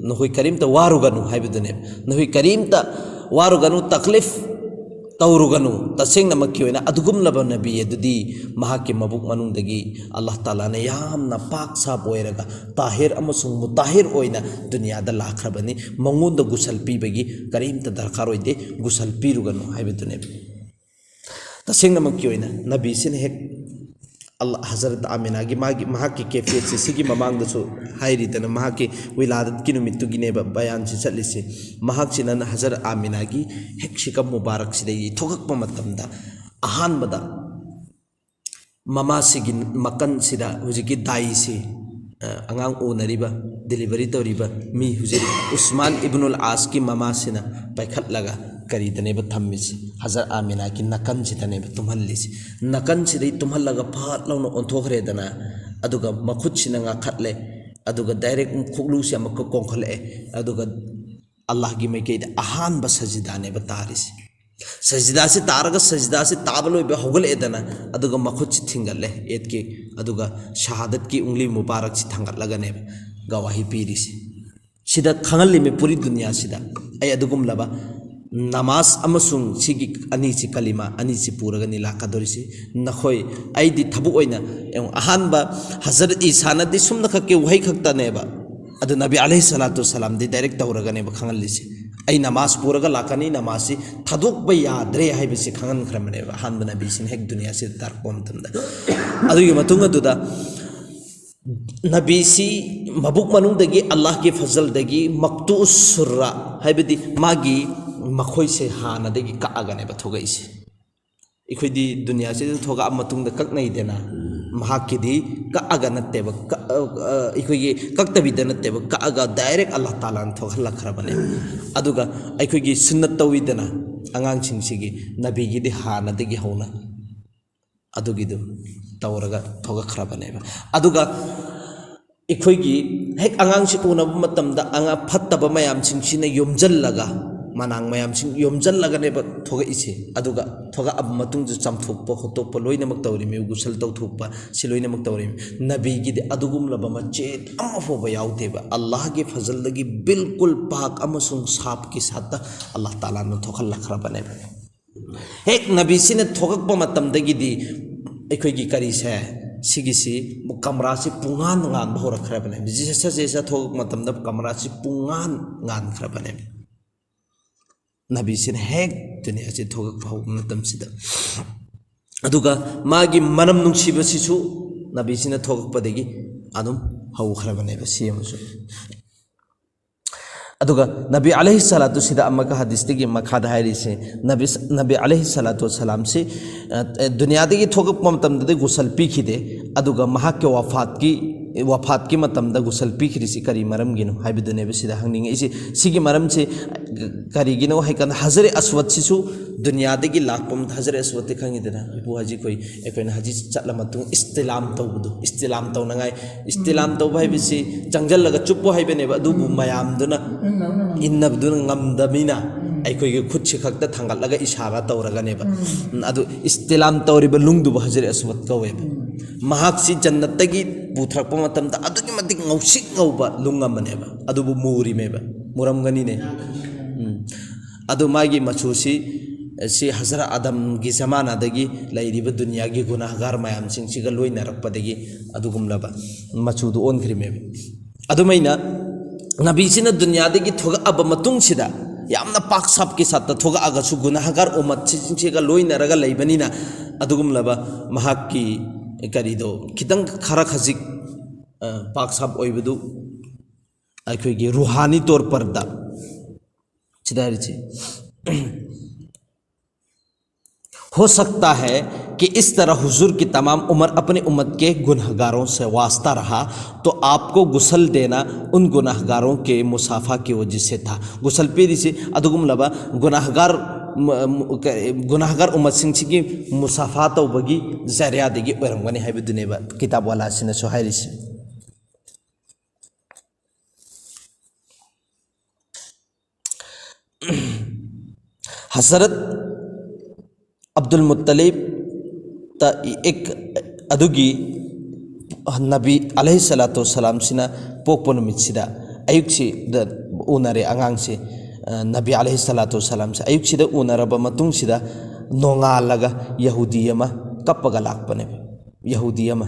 ꯅꯈꯣꯏ ꯀꯔꯤꯝꯇ ꯋꯥꯔꯨꯒꯅꯨ" ꯍꯥꯏꯕꯗꯨꯅꯦꯕ꯫ "ꯅꯈꯣꯏ ꯀꯔꯤꯝꯇ ꯋꯥꯔꯨꯒꯅꯨ, ꯇꯛꯂꯤꯐ ꯇꯧꯔꯨꯒꯅꯨ꯫ ꯇꯁꯦꯡꯅꯃꯛꯀꯤ ꯑꯣꯏꯅ ꯑꯗꯨꯒꯨꯝꯂꯕ ꯅꯕꯤ ꯑꯗꯨꯗꯤ ꯃꯍꯥꯛꯀꯤ ꯃꯕꯨꯛ ꯃꯅꯨꯡꯗꯒꯤ ꯑꯜꯂꯥꯍ ꯇꯥꯂꯥꯅ ꯌꯥꯝꯅ ꯄꯥꯛ ꯁꯥꯞ ꯑꯣꯏꯔꯒ ꯇꯥꯍꯤꯔ ꯑꯃꯁꯨꯡ ꯃꯨꯇꯥꯍꯤꯔ ꯑꯣꯏꯅ ꯗꯨꯅꯤꯌꯥꯗ ꯂꯥꯛꯈ꯭ꯔꯕꯅꯤ꯫ ꯃꯉꯣꯟꯗ ꯒꯨꯁꯜ ꯄꯤꯕꯒꯤ ꯀꯔꯤꯝꯇ ꯗꯔꯀꯥꯔ ꯑꯣꯏꯗꯦ꯫ ꯒꯨꯁꯜ ꯄꯤꯔꯨꯒꯅꯨ ꯍꯥꯏꯕꯗꯨꯅꯦꯕ꯫ ꯇꯁꯦꯡꯅꯃꯛꯀꯤ ꯑꯣꯏꯅ ꯅꯕꯤꯁꯤꯅ ꯍꯦꯛ ꯑꯜꯂꯥ, ꯍꯖꯔꯠ ꯑꯥꯃꯤꯅꯥꯒꯤ ꯃꯥꯒꯤ, ꯃꯍꯥꯛꯀꯤ ꯀꯦꯐꯤꯌꯠꯁꯦ ꯁꯤꯒꯤ ꯃꯃꯥꯡꯗꯁꯨ ꯍꯥꯏꯔꯤꯗꯅ, ꯃꯍꯥꯛꯀꯤ ꯋꯤꯂꯥꯗꯠꯀꯤ ꯅꯨꯃꯤꯠꯇꯨꯒꯤꯅꯦꯕ ꯕꯌꯥꯟꯁꯤ ꯆꯠꯂꯤꯁꯦ꯫ ꯃꯍꯥꯛꯁꯤꯅ ꯍꯖꯔꯠ ꯑꯥꯃꯤꯅꯥꯒꯤ ꯍꯦꯛ ꯁꯤꯀꯝ ꯃꯨꯕꯥꯔꯛꯁꯤꯗꯒꯤ ꯊꯣꯛꯂꯛꯄ ꯃꯇꯝꯗ ꯑꯍꯥꯟꯕꯗ ꯃꯃꯥꯁꯤꯒꯤ ꯃꯀꯟꯁꯤꯗ ꯍꯧꯖꯤꯛꯀꯤ ꯗꯥꯏꯁꯤ, ꯑ, ꯑꯉꯥꯡ ꯎꯅꯔꯤꯕ, ꯗꯤꯂꯤꯚꯔꯤ ꯇꯧꯔꯤꯕ ꯃꯤ ꯍꯧꯖꯤꯛ ꯎꯁꯃꯥꯟ ꯏꯕꯅꯨꯜ ꯑꯥꯁꯀꯤ ꯃꯃꯥꯁꯤꯅ ꯄꯥꯏꯈꯠꯂꯒ ꯀꯔꯤꯗꯅꯦꯕ ꯊꯝꯃꯤꯁꯤ? ꯍꯖꯔꯠ ꯑꯥꯃꯤꯅꯥꯒꯤ ꯅꯥꯀꯟꯁꯤꯗꯅꯦꯕ ꯇꯨꯝꯍꯜꯂꯤꯁꯤ꯫ ꯅꯥꯀꯟꯁꯤꯗꯩ ꯇꯨꯝꯍꯜꯂꯒ ꯐꯠ ꯂꯥꯎꯅ ꯑꯣꯟꯊꯣꯛꯈ꯭ꯔꯦꯗꯅ, ꯑꯗꯨꯒ ꯃꯈꯨꯠꯁꯤꯅ ꯉꯥꯈꯠꯂꯦ, ꯑꯗꯨꯒ ꯗꯥꯏꯔꯦꯛ ꯈꯨꯛꯂꯨꯁꯦ ꯑꯃꯨꯛꯀ ꯀꯣꯟꯈꯠꯂꯛꯑꯦ, ꯑꯗꯨꯒ ꯑꯜꯂꯥꯍꯒꯤ ꯃꯥꯏꯀꯩꯗ ꯑꯍꯥꯟꯕ ꯁꯖꯤꯗꯥꯅꯦꯕ ꯇꯥꯔꯤꯁꯦ꯫ ꯁꯖꯤꯗꯥꯁꯤ ꯇꯥꯔꯒ, ꯁꯖꯤꯗꯥꯁꯤ ꯇꯥꯕ ꯂꯣꯏꯕ ꯍꯧꯒꯠꯂꯛꯑꯦꯗꯅ, ꯑꯗꯨꯒ ꯃꯈꯨꯠꯁꯤ ꯊꯤꯡꯒꯠꯂꯦ ꯏꯗꯀꯤ, ꯑꯗꯨꯒ ꯁꯍꯥꯗꯠꯀꯤ ꯎꯪꯂꯤ ꯃꯨꯕꯥꯔꯛꯁꯤ ꯊꯥꯡꯒꯠꯂꯒꯅꯦꯕ ꯒꯋꯥꯍꯤ ꯄꯤꯔꯤꯁꯤ꯫ ꯁꯤꯗ ꯈꯪꯍꯜꯂꯤꯃꯤ ꯄꯨꯔꯤ ꯗꯨꯅꯤꯌꯥꯁꯤꯗ, ꯑꯩ ꯑꯗꯨꯒꯨꯝꯂꯕ ꯅꯃꯥꯖ ꯑꯃꯁꯨꯡ ꯁꯤꯒꯤ ꯑꯅꯤꯁꯤ, ꯀꯂꯤꯃꯥ ꯑꯅꯤꯁꯤ ꯄꯨꯔꯒꯅꯤ ꯂꯥꯛꯀꯗꯧꯔꯤꯁꯤ꯫ ꯅꯈꯣꯏ, ꯑꯩꯗꯤ ꯊꯕꯛ ꯑꯣꯏꯅ, ꯌꯦꯡꯉꯨ, ꯑꯍꯥꯟꯕ ꯍꯖꯔꯠ ꯏꯁꯥꯅꯗꯤ ꯁꯨꯝꯅꯈꯛꯀꯤ ꯋꯥꯍꯩ ꯈꯛꯇꯅꯦꯕ, ꯑꯗꯨ ꯅꯕꯤ ꯑꯂꯩꯍꯤ ꯁꯂꯥꯇꯨ ꯁꯂꯥꯝꯗꯤ ꯗꯥꯏꯔꯦꯛ ꯇꯧꯔꯒꯅꯦꯕ ꯈꯪꯍꯜꯂꯤꯁꯦ꯫ ꯑꯩ ꯅꯃꯥꯖ ꯄꯨꯔꯒ ꯂꯥꯛꯀꯅꯤ, ꯅꯃꯥꯖꯁꯤ ꯊꯥꯗꯣꯛꯄ ꯌꯥꯗ꯭ꯔꯦ ꯍꯥꯏꯕꯁꯤ ꯈꯪꯍꯟꯈ꯭ꯔꯕꯅꯦꯕ ꯑꯍꯥꯟꯕ ꯅꯕꯤꯁꯤꯅ ꯍꯦꯛ ꯗꯨꯅꯤꯌꯥꯁꯤꯗ ꯇꯥꯔꯛꯄ ꯃꯇꯝꯗ꯫ ꯑꯗꯨꯒꯤ ꯃꯇꯨꯡ ꯑꯗꯨꯗ ꯅꯕꯤꯁꯤ ꯃꯕꯨꯛ ꯃꯅꯨꯡꯗꯒꯤ ꯑꯜꯂꯥꯍꯒꯤ ꯐꯖꯜꯗꯒꯤ ꯃꯛꯇꯨ ꯁꯨꯔ꯭ꯔꯥ, ꯍꯥꯏꯕꯗꯤ ꯃꯥꯒꯤ ꯃꯈꯣꯏꯁꯦ ꯍꯥꯟꯅꯗꯒꯤ ꯀꯛꯑꯒꯅꯦꯕ ꯊꯣꯛꯂꯛꯏꯁꯦ꯫ ꯑꯩꯈꯣꯏꯗꯤ ꯗꯨꯅꯤꯌꯥꯁꯤꯗ ꯊꯣꯛꯂꯛꯑ ꯃꯇꯨꯡꯗ ꯀꯛꯅꯩꯗꯅ, ꯃꯍꯥꯛꯀꯤꯗꯤ ꯀꯛꯑꯒ ꯅꯠꯇꯦꯕ, ꯀꯛ-, ꯑ, ꯑ, ꯑꯩꯈꯣꯏꯒꯤ ꯀꯛꯇꯕꯤꯗ ꯅꯠꯇꯦꯕ, ꯀꯛꯑꯒ ꯗꯥꯏꯔꯦꯛ ꯑꯜꯂꯥꯍ ꯇꯥꯂꯥꯅ ꯊꯣꯛꯍꯜꯂꯛꯈ꯭ꯔꯕꯅꯦ꯫ ꯑꯗꯨꯒ ꯑꯩꯈꯣꯏꯒꯤ ꯁꯨꯟꯅꯠ ꯇꯧꯋꯤꯗꯅ ꯑꯉꯥꯡꯁꯤꯡꯁꯤꯒꯤ, ꯅꯕꯤꯒꯤꯗꯤ ꯍꯥꯟꯅꯗꯒꯤ ꯍꯧꯅ ꯑꯗꯨꯒꯤꯗꯨ ꯇꯧꯔꯒ ꯊꯣꯛꯂꯛꯈ꯭ꯔꯕꯅꯦꯕ꯫ ꯑꯗꯨꯒ ꯑꯩꯈꯣꯏꯒꯤ ꯍꯦꯛ ꯑꯉꯥꯡꯁꯤ ꯎꯅꯕ ꯃꯇꯝꯗ ꯑꯉꯥꯡ ꯐꯠꯇꯕ ꯃꯌꯥꯝꯁꯤꯡꯁꯤꯅ ꯌꯣꯝꯖꯜꯂꯒ, ꯃꯅꯥꯡ ꯃꯌꯥꯝꯁꯤꯡ ꯌꯣꯝꯖꯜꯂꯒꯅꯦꯕ ꯊꯣꯛꯂꯛꯏꯁꯦ꯫ ꯑꯗꯨꯒ ꯊꯣꯛꯂꯛꯑꯕ ꯃꯇꯨꯡꯗ ꯆꯥꯝꯊꯣꯛꯄ ꯈꯣꯠꯇꯣꯛꯄ ꯂꯣꯏꯅꯃꯛ ꯇꯧꯔꯤꯃꯤ, ꯒꯨꯁꯜ ꯇꯧꯊꯣꯛꯄ, ꯁꯤ ꯂꯣꯏꯅꯃꯛ ꯇꯧꯔꯤꯃꯤ꯫ ꯅꯕꯤꯒꯤꯗꯤ ꯑꯗꯨꯒꯨꯝꯂꯕ ꯃꯆꯦꯠ ꯑꯃ ꯐꯥꯎꯕ ꯌꯥꯎꯗꯦꯕ꯫ ꯑꯜꯂꯥꯍꯒꯤ ꯐꯖꯜꯗꯒꯤ ꯕꯤꯜꯀꯨꯜ ꯄꯥꯛ ꯑꯃꯁꯨꯡ ꯁꯥꯞꯀꯤ ꯁꯥꯠꯇ ꯑꯜꯂꯥꯍ ꯇꯥꯂꯥꯅ ꯊꯣꯛꯍꯜꯂꯛꯈ꯭ꯔꯕꯅꯦꯕ꯫ ꯍꯦꯛ ꯅꯕꯤꯁꯤꯅ ꯊꯣꯛꯂꯛꯄ ꯃꯇꯝꯗꯒꯤꯗꯤ ꯑꯩꯈꯣꯏꯒꯤ ꯀꯔꯤꯁꯦ, ꯁꯤꯒꯤꯁꯤ ꯀꯝꯔꯥꯁꯤ ꯄꯨꯡꯉꯥꯟ ꯉꯥꯟꯕ ꯍꯧꯔꯛꯈ꯭ꯔꯕꯅꯦ꯫ ꯖꯤꯁꯁ ꯖꯤꯁꯁ ꯊꯣꯛꯂꯛꯄ ꯃꯇꯝꯗ ꯀꯝꯔꯥꯁꯤ ꯄꯨꯡꯉꯥꯟ ꯉꯥꯟꯈ꯭ꯔꯕꯅꯦ, ꯅꯕꯤꯁꯤꯅ ꯍꯦꯛ ꯗꯨꯅꯤꯌꯥꯁꯤ ꯊꯣꯛꯂꯛꯄ ꯍꯧꯕ ꯃꯇꯝꯁꯤꯗ꯫ ꯑꯗꯨꯒ ꯃꯥꯒꯤ ꯃꯅꯝ ꯅꯨꯡꯁꯤꯕꯁꯤꯁꯨ ꯅꯕꯤꯁꯤꯅ ꯊꯣꯛꯂꯛꯄꯗꯒꯤ ꯑꯗꯨꯝ ꯍꯧꯈ꯭ꯔꯕꯅꯦꯕ ꯁꯤ ꯑꯃꯁꯨ꯫ ꯑꯗꯨꯒ ꯅꯕꯤ ꯑꯂꯩꯍꯤ ꯁꯂꯥꯇꯨ ꯁꯤꯗ ꯑꯃꯒ ꯍꯗꯤꯁꯇꯒꯤ ꯃꯈꯥꯗ ꯍꯥꯏꯔꯤꯁꯦ, ꯅꯕꯤ, ꯅꯕꯤ ꯑꯂꯩꯍꯤ ꯁꯂꯥꯇꯨ ꯋꯁꯁꯂꯥꯝꯁꯤ, ꯑ, ꯗꯨꯅꯤꯌꯥꯗꯒꯤ ꯊꯣꯛꯂꯛꯄ ꯃꯇꯝꯗꯗꯤ ꯒꯨꯁꯜ ꯄꯤꯈꯤꯗꯦ, ꯑꯗꯨꯒ ꯃꯍꯥꯛꯀꯤ ꯋꯐꯥꯠꯀꯤ, ꯋꯐꯥꯠꯀꯤ ꯃꯇꯝꯗ ꯒꯨꯁꯜ ꯄꯤꯈ꯭ꯔꯤꯁꯤ ꯀꯔꯤ ꯃꯔꯝꯒꯤꯅꯣ ꯍꯥꯏꯕꯗꯨꯅꯦꯕ ꯁꯤꯗ ꯍꯪꯅꯤꯡꯉꯛꯏꯁꯦ꯫ ꯁꯤꯒꯤ ꯃꯔꯝꯁꯦ ꯀꯔꯤꯒꯤꯅꯣ ꯍꯥꯏꯀꯥꯟꯗ ꯍꯖꯔꯦ ꯑꯁꯋꯗꯁꯤꯁꯨ ꯗꯨꯅꯤꯌꯥꯗꯒꯤ ꯂꯥꯛꯄ ꯃꯇꯝ-, ꯍꯖꯔꯦ ꯑꯁꯋꯗꯇꯤ ꯈꯪꯉꯤꯗꯅ, ꯏꯄꯨ ꯍꯥꯖꯤ ꯑꯩꯈꯣꯏ, ꯑꯩꯈꯣꯏꯅ ꯍꯖꯤ ꯆꯠꯂ ꯃꯇꯨꯡ ꯏꯁꯇꯤꯂꯥꯝ ꯇꯧꯕꯗꯣ, ꯏꯁꯇꯤꯂꯥꯝ ꯇꯧꯅꯉꯥꯏ, ꯏꯁꯇꯤꯂꯥꯝ ꯇꯧꯕ ꯍꯥꯏꯕꯁꯤ ꯆꯪꯁꯤꯜꯂꯒ ꯆꯨꯞꯄꯨ ꯍꯥꯏꯕꯅꯦꯕ, ꯑꯗꯨꯕꯨ ꯃꯌꯥꯝꯗꯨꯅ ꯏꯟꯅꯕꯗꯨꯅ ꯉꯝꯗꯕꯅꯤꯅ ꯑꯩꯈꯣꯏꯒꯤ ꯈꯨꯠꯁꯤ ꯈꯛꯇ ꯊꯥꯡꯒꯠꯂꯒ ꯏꯁꯥꯔꯥ ꯇꯧꯔꯒꯅꯦꯕ꯫ ꯎꯝ, ꯑꯗꯨ ꯏꯁꯇꯤꯂꯥꯝ ꯇꯧꯔꯤꯕ ꯂꯨꯡꯗꯨꯕꯨ ꯍꯖꯔꯦ ꯑꯁꯋꯗ ꯀꯧꯋꯦꯕ꯫ ꯃꯍꯥꯛꯁꯤ ꯖꯟꯅꯠꯇꯒꯤ ꯄꯨꯊꯔꯛꯄ ꯃꯇꯝꯗ ꯑꯗꯨꯛꯀꯤ ꯃꯇꯤꯛ ꯉꯧꯁꯤꯛ ꯉꯧꯕ ꯂꯨꯡ ꯑꯃꯅꯦꯕ, ꯑꯗꯨꯕꯨ ꯃꯨꯔꯤꯃꯦꯕ, ꯃꯨꯔꯝꯒꯅꯤꯅꯦ꯫ ꯎꯝ꯫ ꯑꯗꯨ ꯃꯥꯒꯤ ꯃꯆꯨꯁꯤ, ꯁꯤ ꯍꯖꯔꯠ ꯑꯗꯝꯒꯤ ꯖꯃꯥꯅꯥꯗꯒꯤ ꯂꯩꯔꯤꯕ ꯗꯨꯅꯤꯌꯥꯒꯤ ꯒꯨꯅꯥꯍꯒꯥꯔ ꯃꯌꯥꯝꯁꯤꯡꯁꯤꯒ ꯂꯣꯏꯅꯔꯛꯄꯗꯒꯤ ꯑꯗꯨꯒꯨꯝꯂꯕ ꯃꯆꯨꯗꯨ ꯑꯣꯟꯈ꯭ꯔꯤꯃꯦꯕ꯫ ꯑꯗꯨꯃꯥꯏꯅ ꯅꯕꯤꯁꯤꯅ ꯗꯨꯅꯤꯌꯥꯗꯒꯤ ꯊꯣꯛꯂꯛꯑꯕ ꯃꯇꯨꯡꯁꯤꯗ, ꯌꯥꯝꯅ ꯄꯥꯛ ꯁꯥꯞꯀꯤ ꯁꯥꯠꯇ ꯊꯣꯛꯂꯛꯑꯒꯁꯨ, ꯒꯨꯅꯥꯍꯒꯥꯔ ꯎꯝꯃꯠꯁꯤꯡꯁꯤꯒ ꯂꯣꯏꯅꯔꯒ ꯂꯩꯕꯅꯤꯅ, ꯑꯗꯨꯒꯨꯝꯂꯕ ꯃꯍꯥꯛꯀꯤ ꯀꯔꯤꯗꯣ ꯈꯤꯇꯪ ꯈꯔ ꯈꯖꯤꯛ, ꯑ, ꯄꯥꯛ ꯁꯥꯞ ꯑꯣꯏꯕꯗꯨ ꯑꯩꯈꯣꯏꯒꯤ ꯔꯨꯍꯥꯅꯤ ꯇꯧꯔ ꯄꯔꯗ ꯁꯤꯗ ꯍꯥꯏꯔꯤꯁꯦ, हो सकता है कि इस तरह हुजूर की तमाम उम्र अपनी उम्मत के गुनहगारों से वास्ता रहा, तो आपको गुसल देना उन गुनहगारों के मुसाफा की वजह से था। ꯒꯨꯁꯜ ꯄꯤꯔꯤꯁꯤ ꯑꯗꯨꯒꯨꯝꯂꯕ ꯒꯨꯅꯥꯍꯒꯥꯔ, ꯃ-, ꯃ-, ꯀ-, ꯒꯨꯅꯥꯍꯒꯥꯔ ꯎꯝꯃꯠꯁꯤꯡꯁꯤꯒꯤ ꯃꯨꯁꯥꯐꯥ ꯇꯧꯕꯒꯤ ꯖꯔꯤꯌꯥꯗꯒꯤ ꯑꯣꯏꯔꯝꯒꯅꯤ ꯍꯥꯏꯕꯗꯨꯅꯦꯕ ꯀꯤꯇꯥꯕ ꯋꯥꯂꯥꯁꯤꯅꯁꯨ ꯍꯥꯏꯔꯤꯁꯤ꯫ ꯍꯖꯔꯠ ꯑꯕꯗꯨꯜ ꯃꯨꯠꯇꯂꯤꯕꯇ ꯑꯦꯛ, ꯑꯗꯨꯒꯤ ꯅꯕꯤ ꯑꯂꯩꯍꯤ ꯁꯂꯥꯇꯨ ꯋꯁꯁꯂꯥꯝꯁꯤꯅ ꯄꯣꯛꯄ ꯅꯨꯃꯤꯠꯁꯤꯗ ꯑꯌꯨꯛꯁꯤꯗ ꯎꯅꯔꯦ ꯑꯉꯥꯡꯁꯦ꯫ ꯑ, ꯅꯕꯤ ꯑꯂꯩꯍꯤ ꯁꯂꯥꯇꯨ ꯋꯁꯁꯂꯥꯝꯁꯦ ꯑꯌꯨꯛꯁꯤꯗ ꯎꯅꯔꯕ ꯃꯇꯨꯡꯁꯤꯗ ꯅꯣꯡꯉꯥꯜꯂꯒ ꯌꯍꯨꯗꯤ ꯑꯃ ꯀꯞꯄꯒ ꯂꯥꯛꯄꯅꯦꯕ꯫ ꯌꯍꯨꯗꯤ ꯑꯃ꯫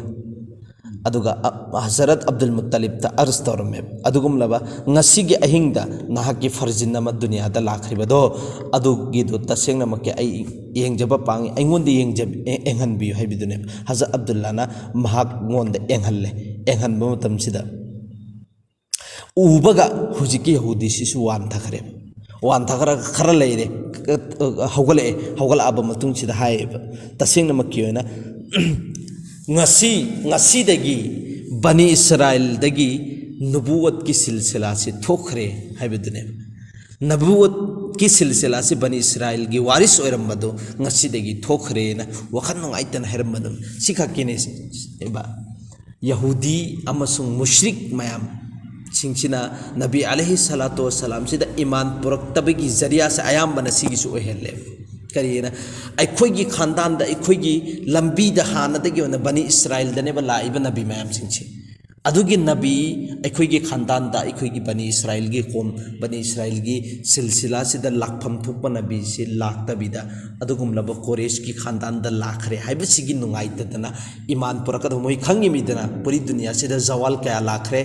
ꯑꯗꯨꯒ, ꯑ, ꯍꯖꯔꯠ ꯑꯕꯗꯨꯜ ꯃꯨꯠꯇꯂꯤꯕꯇ ꯑꯔꯖ ꯇꯧꯔꯝꯃꯦꯕ꯫ ꯑꯗꯨꯒꯨꯝꯂꯕ ꯉꯁꯤꯒꯤ ꯑꯍꯤꯡꯗ ꯅꯍꯥꯛꯀꯤ ꯐꯔꯖꯤꯟ ꯑꯃ ꯗꯨꯅꯤꯌꯥꯗ ꯂꯥꯛꯈ꯭ꯔꯤꯕꯗꯣ, ꯑꯗꯨꯒꯤꯗꯣ ꯇꯁꯦꯡꯅꯃꯛꯀꯤ ꯑꯩ ꯌꯦꯡꯖꯕ ꯄꯥꯡꯉꯤ, ꯑꯩꯉꯣꯟꯗ ꯌꯦꯡꯖ-, ꯌꯦꯡꯍꯟꯕꯤꯌꯨ ꯍꯥꯏꯕꯗꯨꯅꯦꯕ꯫ ꯍꯖꯔꯠ ꯑꯕꯗꯨꯜꯂꯥꯅ ꯃꯍꯥꯛꯉꯣꯟꯗ ꯌꯦꯡꯍꯜꯂꯦ꯫ ꯌꯦꯡꯍꯟꯕ ꯃꯇꯝꯁꯤꯗ ꯎꯕꯒ ꯍꯧꯖꯤꯛꯀꯤ ꯌꯍꯨꯗꯤꯁꯤꯁꯨ ꯋꯥꯟꯊꯈ꯭ꯔꯦꯕ꯫ ꯋꯥꯟꯊꯈ꯭ꯔꯒ ꯈꯔ ꯂꯩꯔꯦ, ꯍꯧꯒꯠꯂꯛꯑꯦ꯫ ꯍꯧꯒꯠꯂꯛꯑꯕ ꯃꯇꯨꯡꯁꯤꯗ ꯍꯥꯏꯌꯦꯕ, ꯇꯁꯦꯡꯅꯃꯛꯀꯤ ꯑꯣꯏꯅ ꯉꯁꯤ, ꯉꯁꯤꯗꯒꯤ ꯕꯅꯤ ꯏꯁꯔꯥꯏꯜꯗꯒꯤ ꯅꯕꯨꯋꯠꯀꯤ ꯁꯤꯜꯁꯤꯂꯥꯁꯤ ꯊꯣꯛꯈ꯭ꯔꯦ ꯍꯥꯏꯕꯗꯨꯅꯦꯕ꯫ ꯅꯕꯨꯋꯠꯀꯤ ꯁꯤꯜꯁꯤꯂꯥꯁꯤ ꯕꯅꯤ ꯏꯁꯔꯥꯏꯜꯒꯤ ꯋꯥꯔꯤꯁ ꯑꯣꯏꯔꯝꯕꯗꯣ ꯉꯁꯤꯗꯒꯤ ꯊꯣꯛꯈ꯭ꯔꯦꯅ ꯋꯥꯈꯜ ꯅꯨꯡꯉꯥꯏꯇꯅ ꯍꯥꯏꯔꯝꯕꯗꯣ ꯁꯤꯈꯛꯀꯤꯅꯦꯕ꯫ ꯌꯍꯨꯗꯤ ꯑꯃꯁꯨꯡ ꯃꯨꯁ꯭ꯔꯤꯛ ꯃꯌꯥꯝꯁꯤꯡꯁꯤꯅ ꯅꯕꯤ ꯑꯂꯩꯍꯤ ꯁꯂꯥꯇꯨ ꯋꯁꯁꯂꯥꯝꯁꯤꯗ ꯏꯃꯥꯟ ꯄꯨꯔꯛꯇꯕꯒꯤ ꯖꯔꯤꯌꯥꯁꯦ ꯑꯌꯥꯝꯕꯅ ꯁꯤꯒꯤꯁꯨ ꯑꯣꯏꯍꯜꯂꯦꯕ꯫ ꯀꯔꯤꯒꯤꯅ? ꯑꯩꯈꯣꯏꯒꯤ ꯈꯥꯟꯗꯥꯟꯗ, ꯑꯩꯈꯣꯏꯒꯤ ꯂꯝꯕꯤꯗ ꯍꯥꯟꯅꯗꯒꯤ ꯑꯣꯏꯅ ꯕꯅꯤ ꯏꯁꯔꯥꯏꯜꯗꯅꯦꯕ ꯂꯥꯛꯏꯕ ꯅꯕꯤ ꯃꯌꯥꯝꯁꯤꯡꯁꯦ꯫ ꯑꯗꯨꯒꯤ ꯅꯕꯤ ꯑꯩꯈꯣꯏꯒꯤ ꯈꯥꯟꯗꯥꯟꯗ, ꯑꯩꯈꯣꯏꯒꯤ ꯕꯅꯤ ꯏꯁꯔꯥꯏꯜꯒꯤ ꯀꯣꯝ, ꯕꯅꯤ ꯏꯁꯔꯥꯏꯜꯒꯤ ꯁꯤꯜꯁꯤꯂꯥꯁꯤꯗ ꯂꯥꯛꯐꯝ ꯊꯣꯛꯄ ꯅꯕꯤꯁꯤ ꯂꯥꯛꯇꯕꯤꯗ, ꯑꯗꯨꯒꯨꯝꯂꯕ ꯀꯣꯔꯦꯁꯀꯤ ꯈꯥꯟꯗꯥꯟꯗ ꯂꯥꯛꯈ꯭ꯔꯦ ꯍꯥꯏꯕꯁꯤꯒꯤ ꯅꯨꯡꯉꯥꯏꯇꯗꯅ ꯏꯃꯥꯟ ꯄꯨꯔꯛꯀꯗꯕ ꯃꯣꯏ ꯈꯪꯉꯤꯃꯤꯗꯅ, ꯄꯨꯔꯤ ꯗꯨꯅꯤꯌꯥꯁꯤꯗ ꯖꯋꯥꯜ ꯀꯌꯥ ꯂꯥꯛꯈ꯭ꯔꯦ,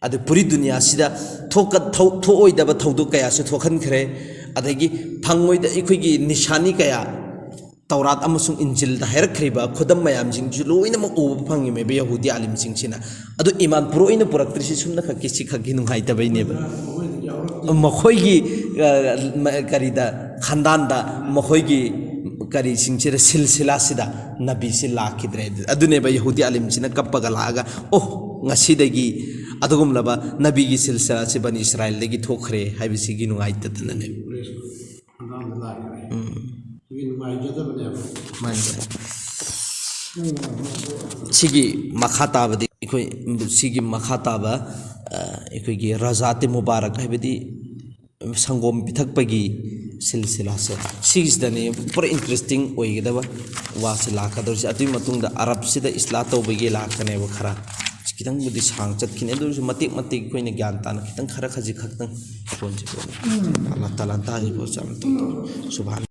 ꯑꯗꯨ ꯄꯨꯔꯤ ꯗꯨꯅꯤꯌꯥꯁꯤꯗ ꯊꯣꯛꯀ-, ꯊꯧ-, ꯊꯣꯛꯑꯣꯏꯗꯕ ꯊꯧꯗꯣꯛ ꯀꯌꯥꯁꯨ ꯊꯣꯛꯍꯟꯈ꯭ꯔꯦ, ꯑꯗꯒꯤ ꯐꯪꯉꯣꯏꯗ ꯑꯩꯈꯣꯏꯒꯤ ꯅꯤꯁꯥꯅꯤ ꯀꯌꯥ ꯇꯧꯔꯥꯠ ꯑꯃꯁꯨꯡ ꯏꯟꯖꯤꯜꯗ ꯍꯥꯏꯔꯛꯈ꯭ꯔꯤꯕ ꯈꯨꯗꯝ ꯃꯌꯥꯝꯁꯤꯡꯁꯨ ꯂꯣꯏꯅꯃꯛ ꯎꯕ ꯐꯪꯉꯤꯃꯦꯕ ꯌꯍꯨꯗꯤ ꯑꯥꯂꯤꯝꯁꯤꯡꯁꯤꯅ꯫ ꯑꯗꯨ ꯏꯃꯥꯟ ꯄꯨꯔꯛꯏꯅ ꯄꯨꯔꯛꯇ꯭ꯔꯤꯁꯤ ꯁꯨꯝꯅꯈꯛꯀꯤ ꯁꯤꯈꯛꯀꯤ ꯅꯨꯡꯉꯥꯏꯇꯕꯩꯅꯦꯕ꯫ ꯃꯈꯣꯏꯒꯤ, ꯑ, ꯃ-, ꯀꯔꯤꯗ, ꯈꯥꯟꯗꯥꯟꯗ ꯃꯈꯣꯏꯒꯤ ꯀꯔꯤꯁꯤꯡꯁꯤꯗ, ꯁꯤꯜꯁꯤꯂꯥꯁꯤꯗ ꯅꯕꯤꯁꯤ ꯂꯥꯛꯈꯤꯗ꯭ꯔꯦ꯫ ꯑꯗꯨꯅꯦꯕ ꯌꯍꯨꯗꯤ ꯑꯥꯂꯤꯝꯁꯤꯅ ꯀꯞꯄꯒ ꯂꯥꯛꯑꯒ, "ꯑꯣ, ꯉꯁꯤꯗꯒꯤ ꯑꯗꯨꯒꯨꯝꯂꯕ ꯅꯕꯤꯒꯤ ꯁꯤꯜꯁꯤꯂꯥꯁꯤ ꯕꯅꯤ ꯏꯁꯔꯥꯏꯜꯗꯒꯤ ꯊꯣꯛꯈ꯭ꯔꯦ" ꯍꯥꯏꯕꯁꯤꯒꯤ ꯅꯨꯡꯉꯥꯏꯇꯗꯅꯅꯦꯕ꯫ ꯈꯥꯟꯗꯥꯟꯗ ꯂꯥꯛꯈ꯭ꯔꯦ꯫ ꯁꯤꯒꯤ ꯅꯨꯡꯉꯥꯏꯖꯗꯕꯅꯦꯕ꯫ ꯃꯥꯅꯤ, ꯃꯥꯅꯤ꯫ ꯁꯤꯒꯤ ꯃꯈꯥ ꯇꯥꯕꯗꯤ ꯑꯩꯈꯣꯏ, ꯁꯤꯒꯤ ꯃꯈꯥ ꯇꯥꯕ, ꯑ, ꯑꯩꯈꯣꯏꯒꯤ ꯔꯖꯥꯇꯤ ꯃꯨꯕꯥꯔꯛ ꯍꯥꯏꯕꯗꯤ ꯁꯪꯒꯣꯝ ꯄꯤꯊꯛꯄꯒꯤ ꯁꯤꯜꯁꯤꯂꯥꯁꯦ, ꯁꯤꯒꯤꯁꯤꯗꯅꯦ ꯄꯨꯔꯥ ꯏꯟꯇꯔꯦꯁꯇꯤꯡ ꯑꯣꯏꯒꯗꯕ ꯋꯥꯁꯦ ꯂꯥꯛꯀꯗꯧꯔꯤꯁꯦ꯫ ꯑꯗꯨꯒꯤ ꯃꯇꯨꯡꯗ ꯑꯔꯕꯁꯤꯗ ꯏꯁꯂꯥ ꯇꯧꯕꯒꯤ ꯂꯥꯛꯀꯅꯦꯕ ꯈꯔ꯫ ꯈꯤꯇꯪꯕꯨꯗꯤ ꯁꯥꯡ ꯆꯠꯈꯤꯅꯤ, ꯑꯗꯨ ꯑꯣꯏꯔꯁꯨ ꯃꯇꯦꯛ ꯃꯇꯦꯛ ꯑꯩꯈꯣꯏꯅ ꯒ꯭ꯌꯥꯟ ꯇꯥꯅ ꯈꯤꯇꯪ ꯈꯔ ꯈꯖꯤꯛ ꯈꯛꯇꯪ ꯁꯣꯟꯁꯤ ꯄꯣꯠꯅꯤ꯫ ꯑꯜꯂꯥꯍ ꯇꯥꯂꯥꯅ ꯇꯥꯛꯏꯕ ꯆꯥꯡ ꯇꯧ ꯇꯧ꯫ ꯁꯨꯕꯍꯥꯟ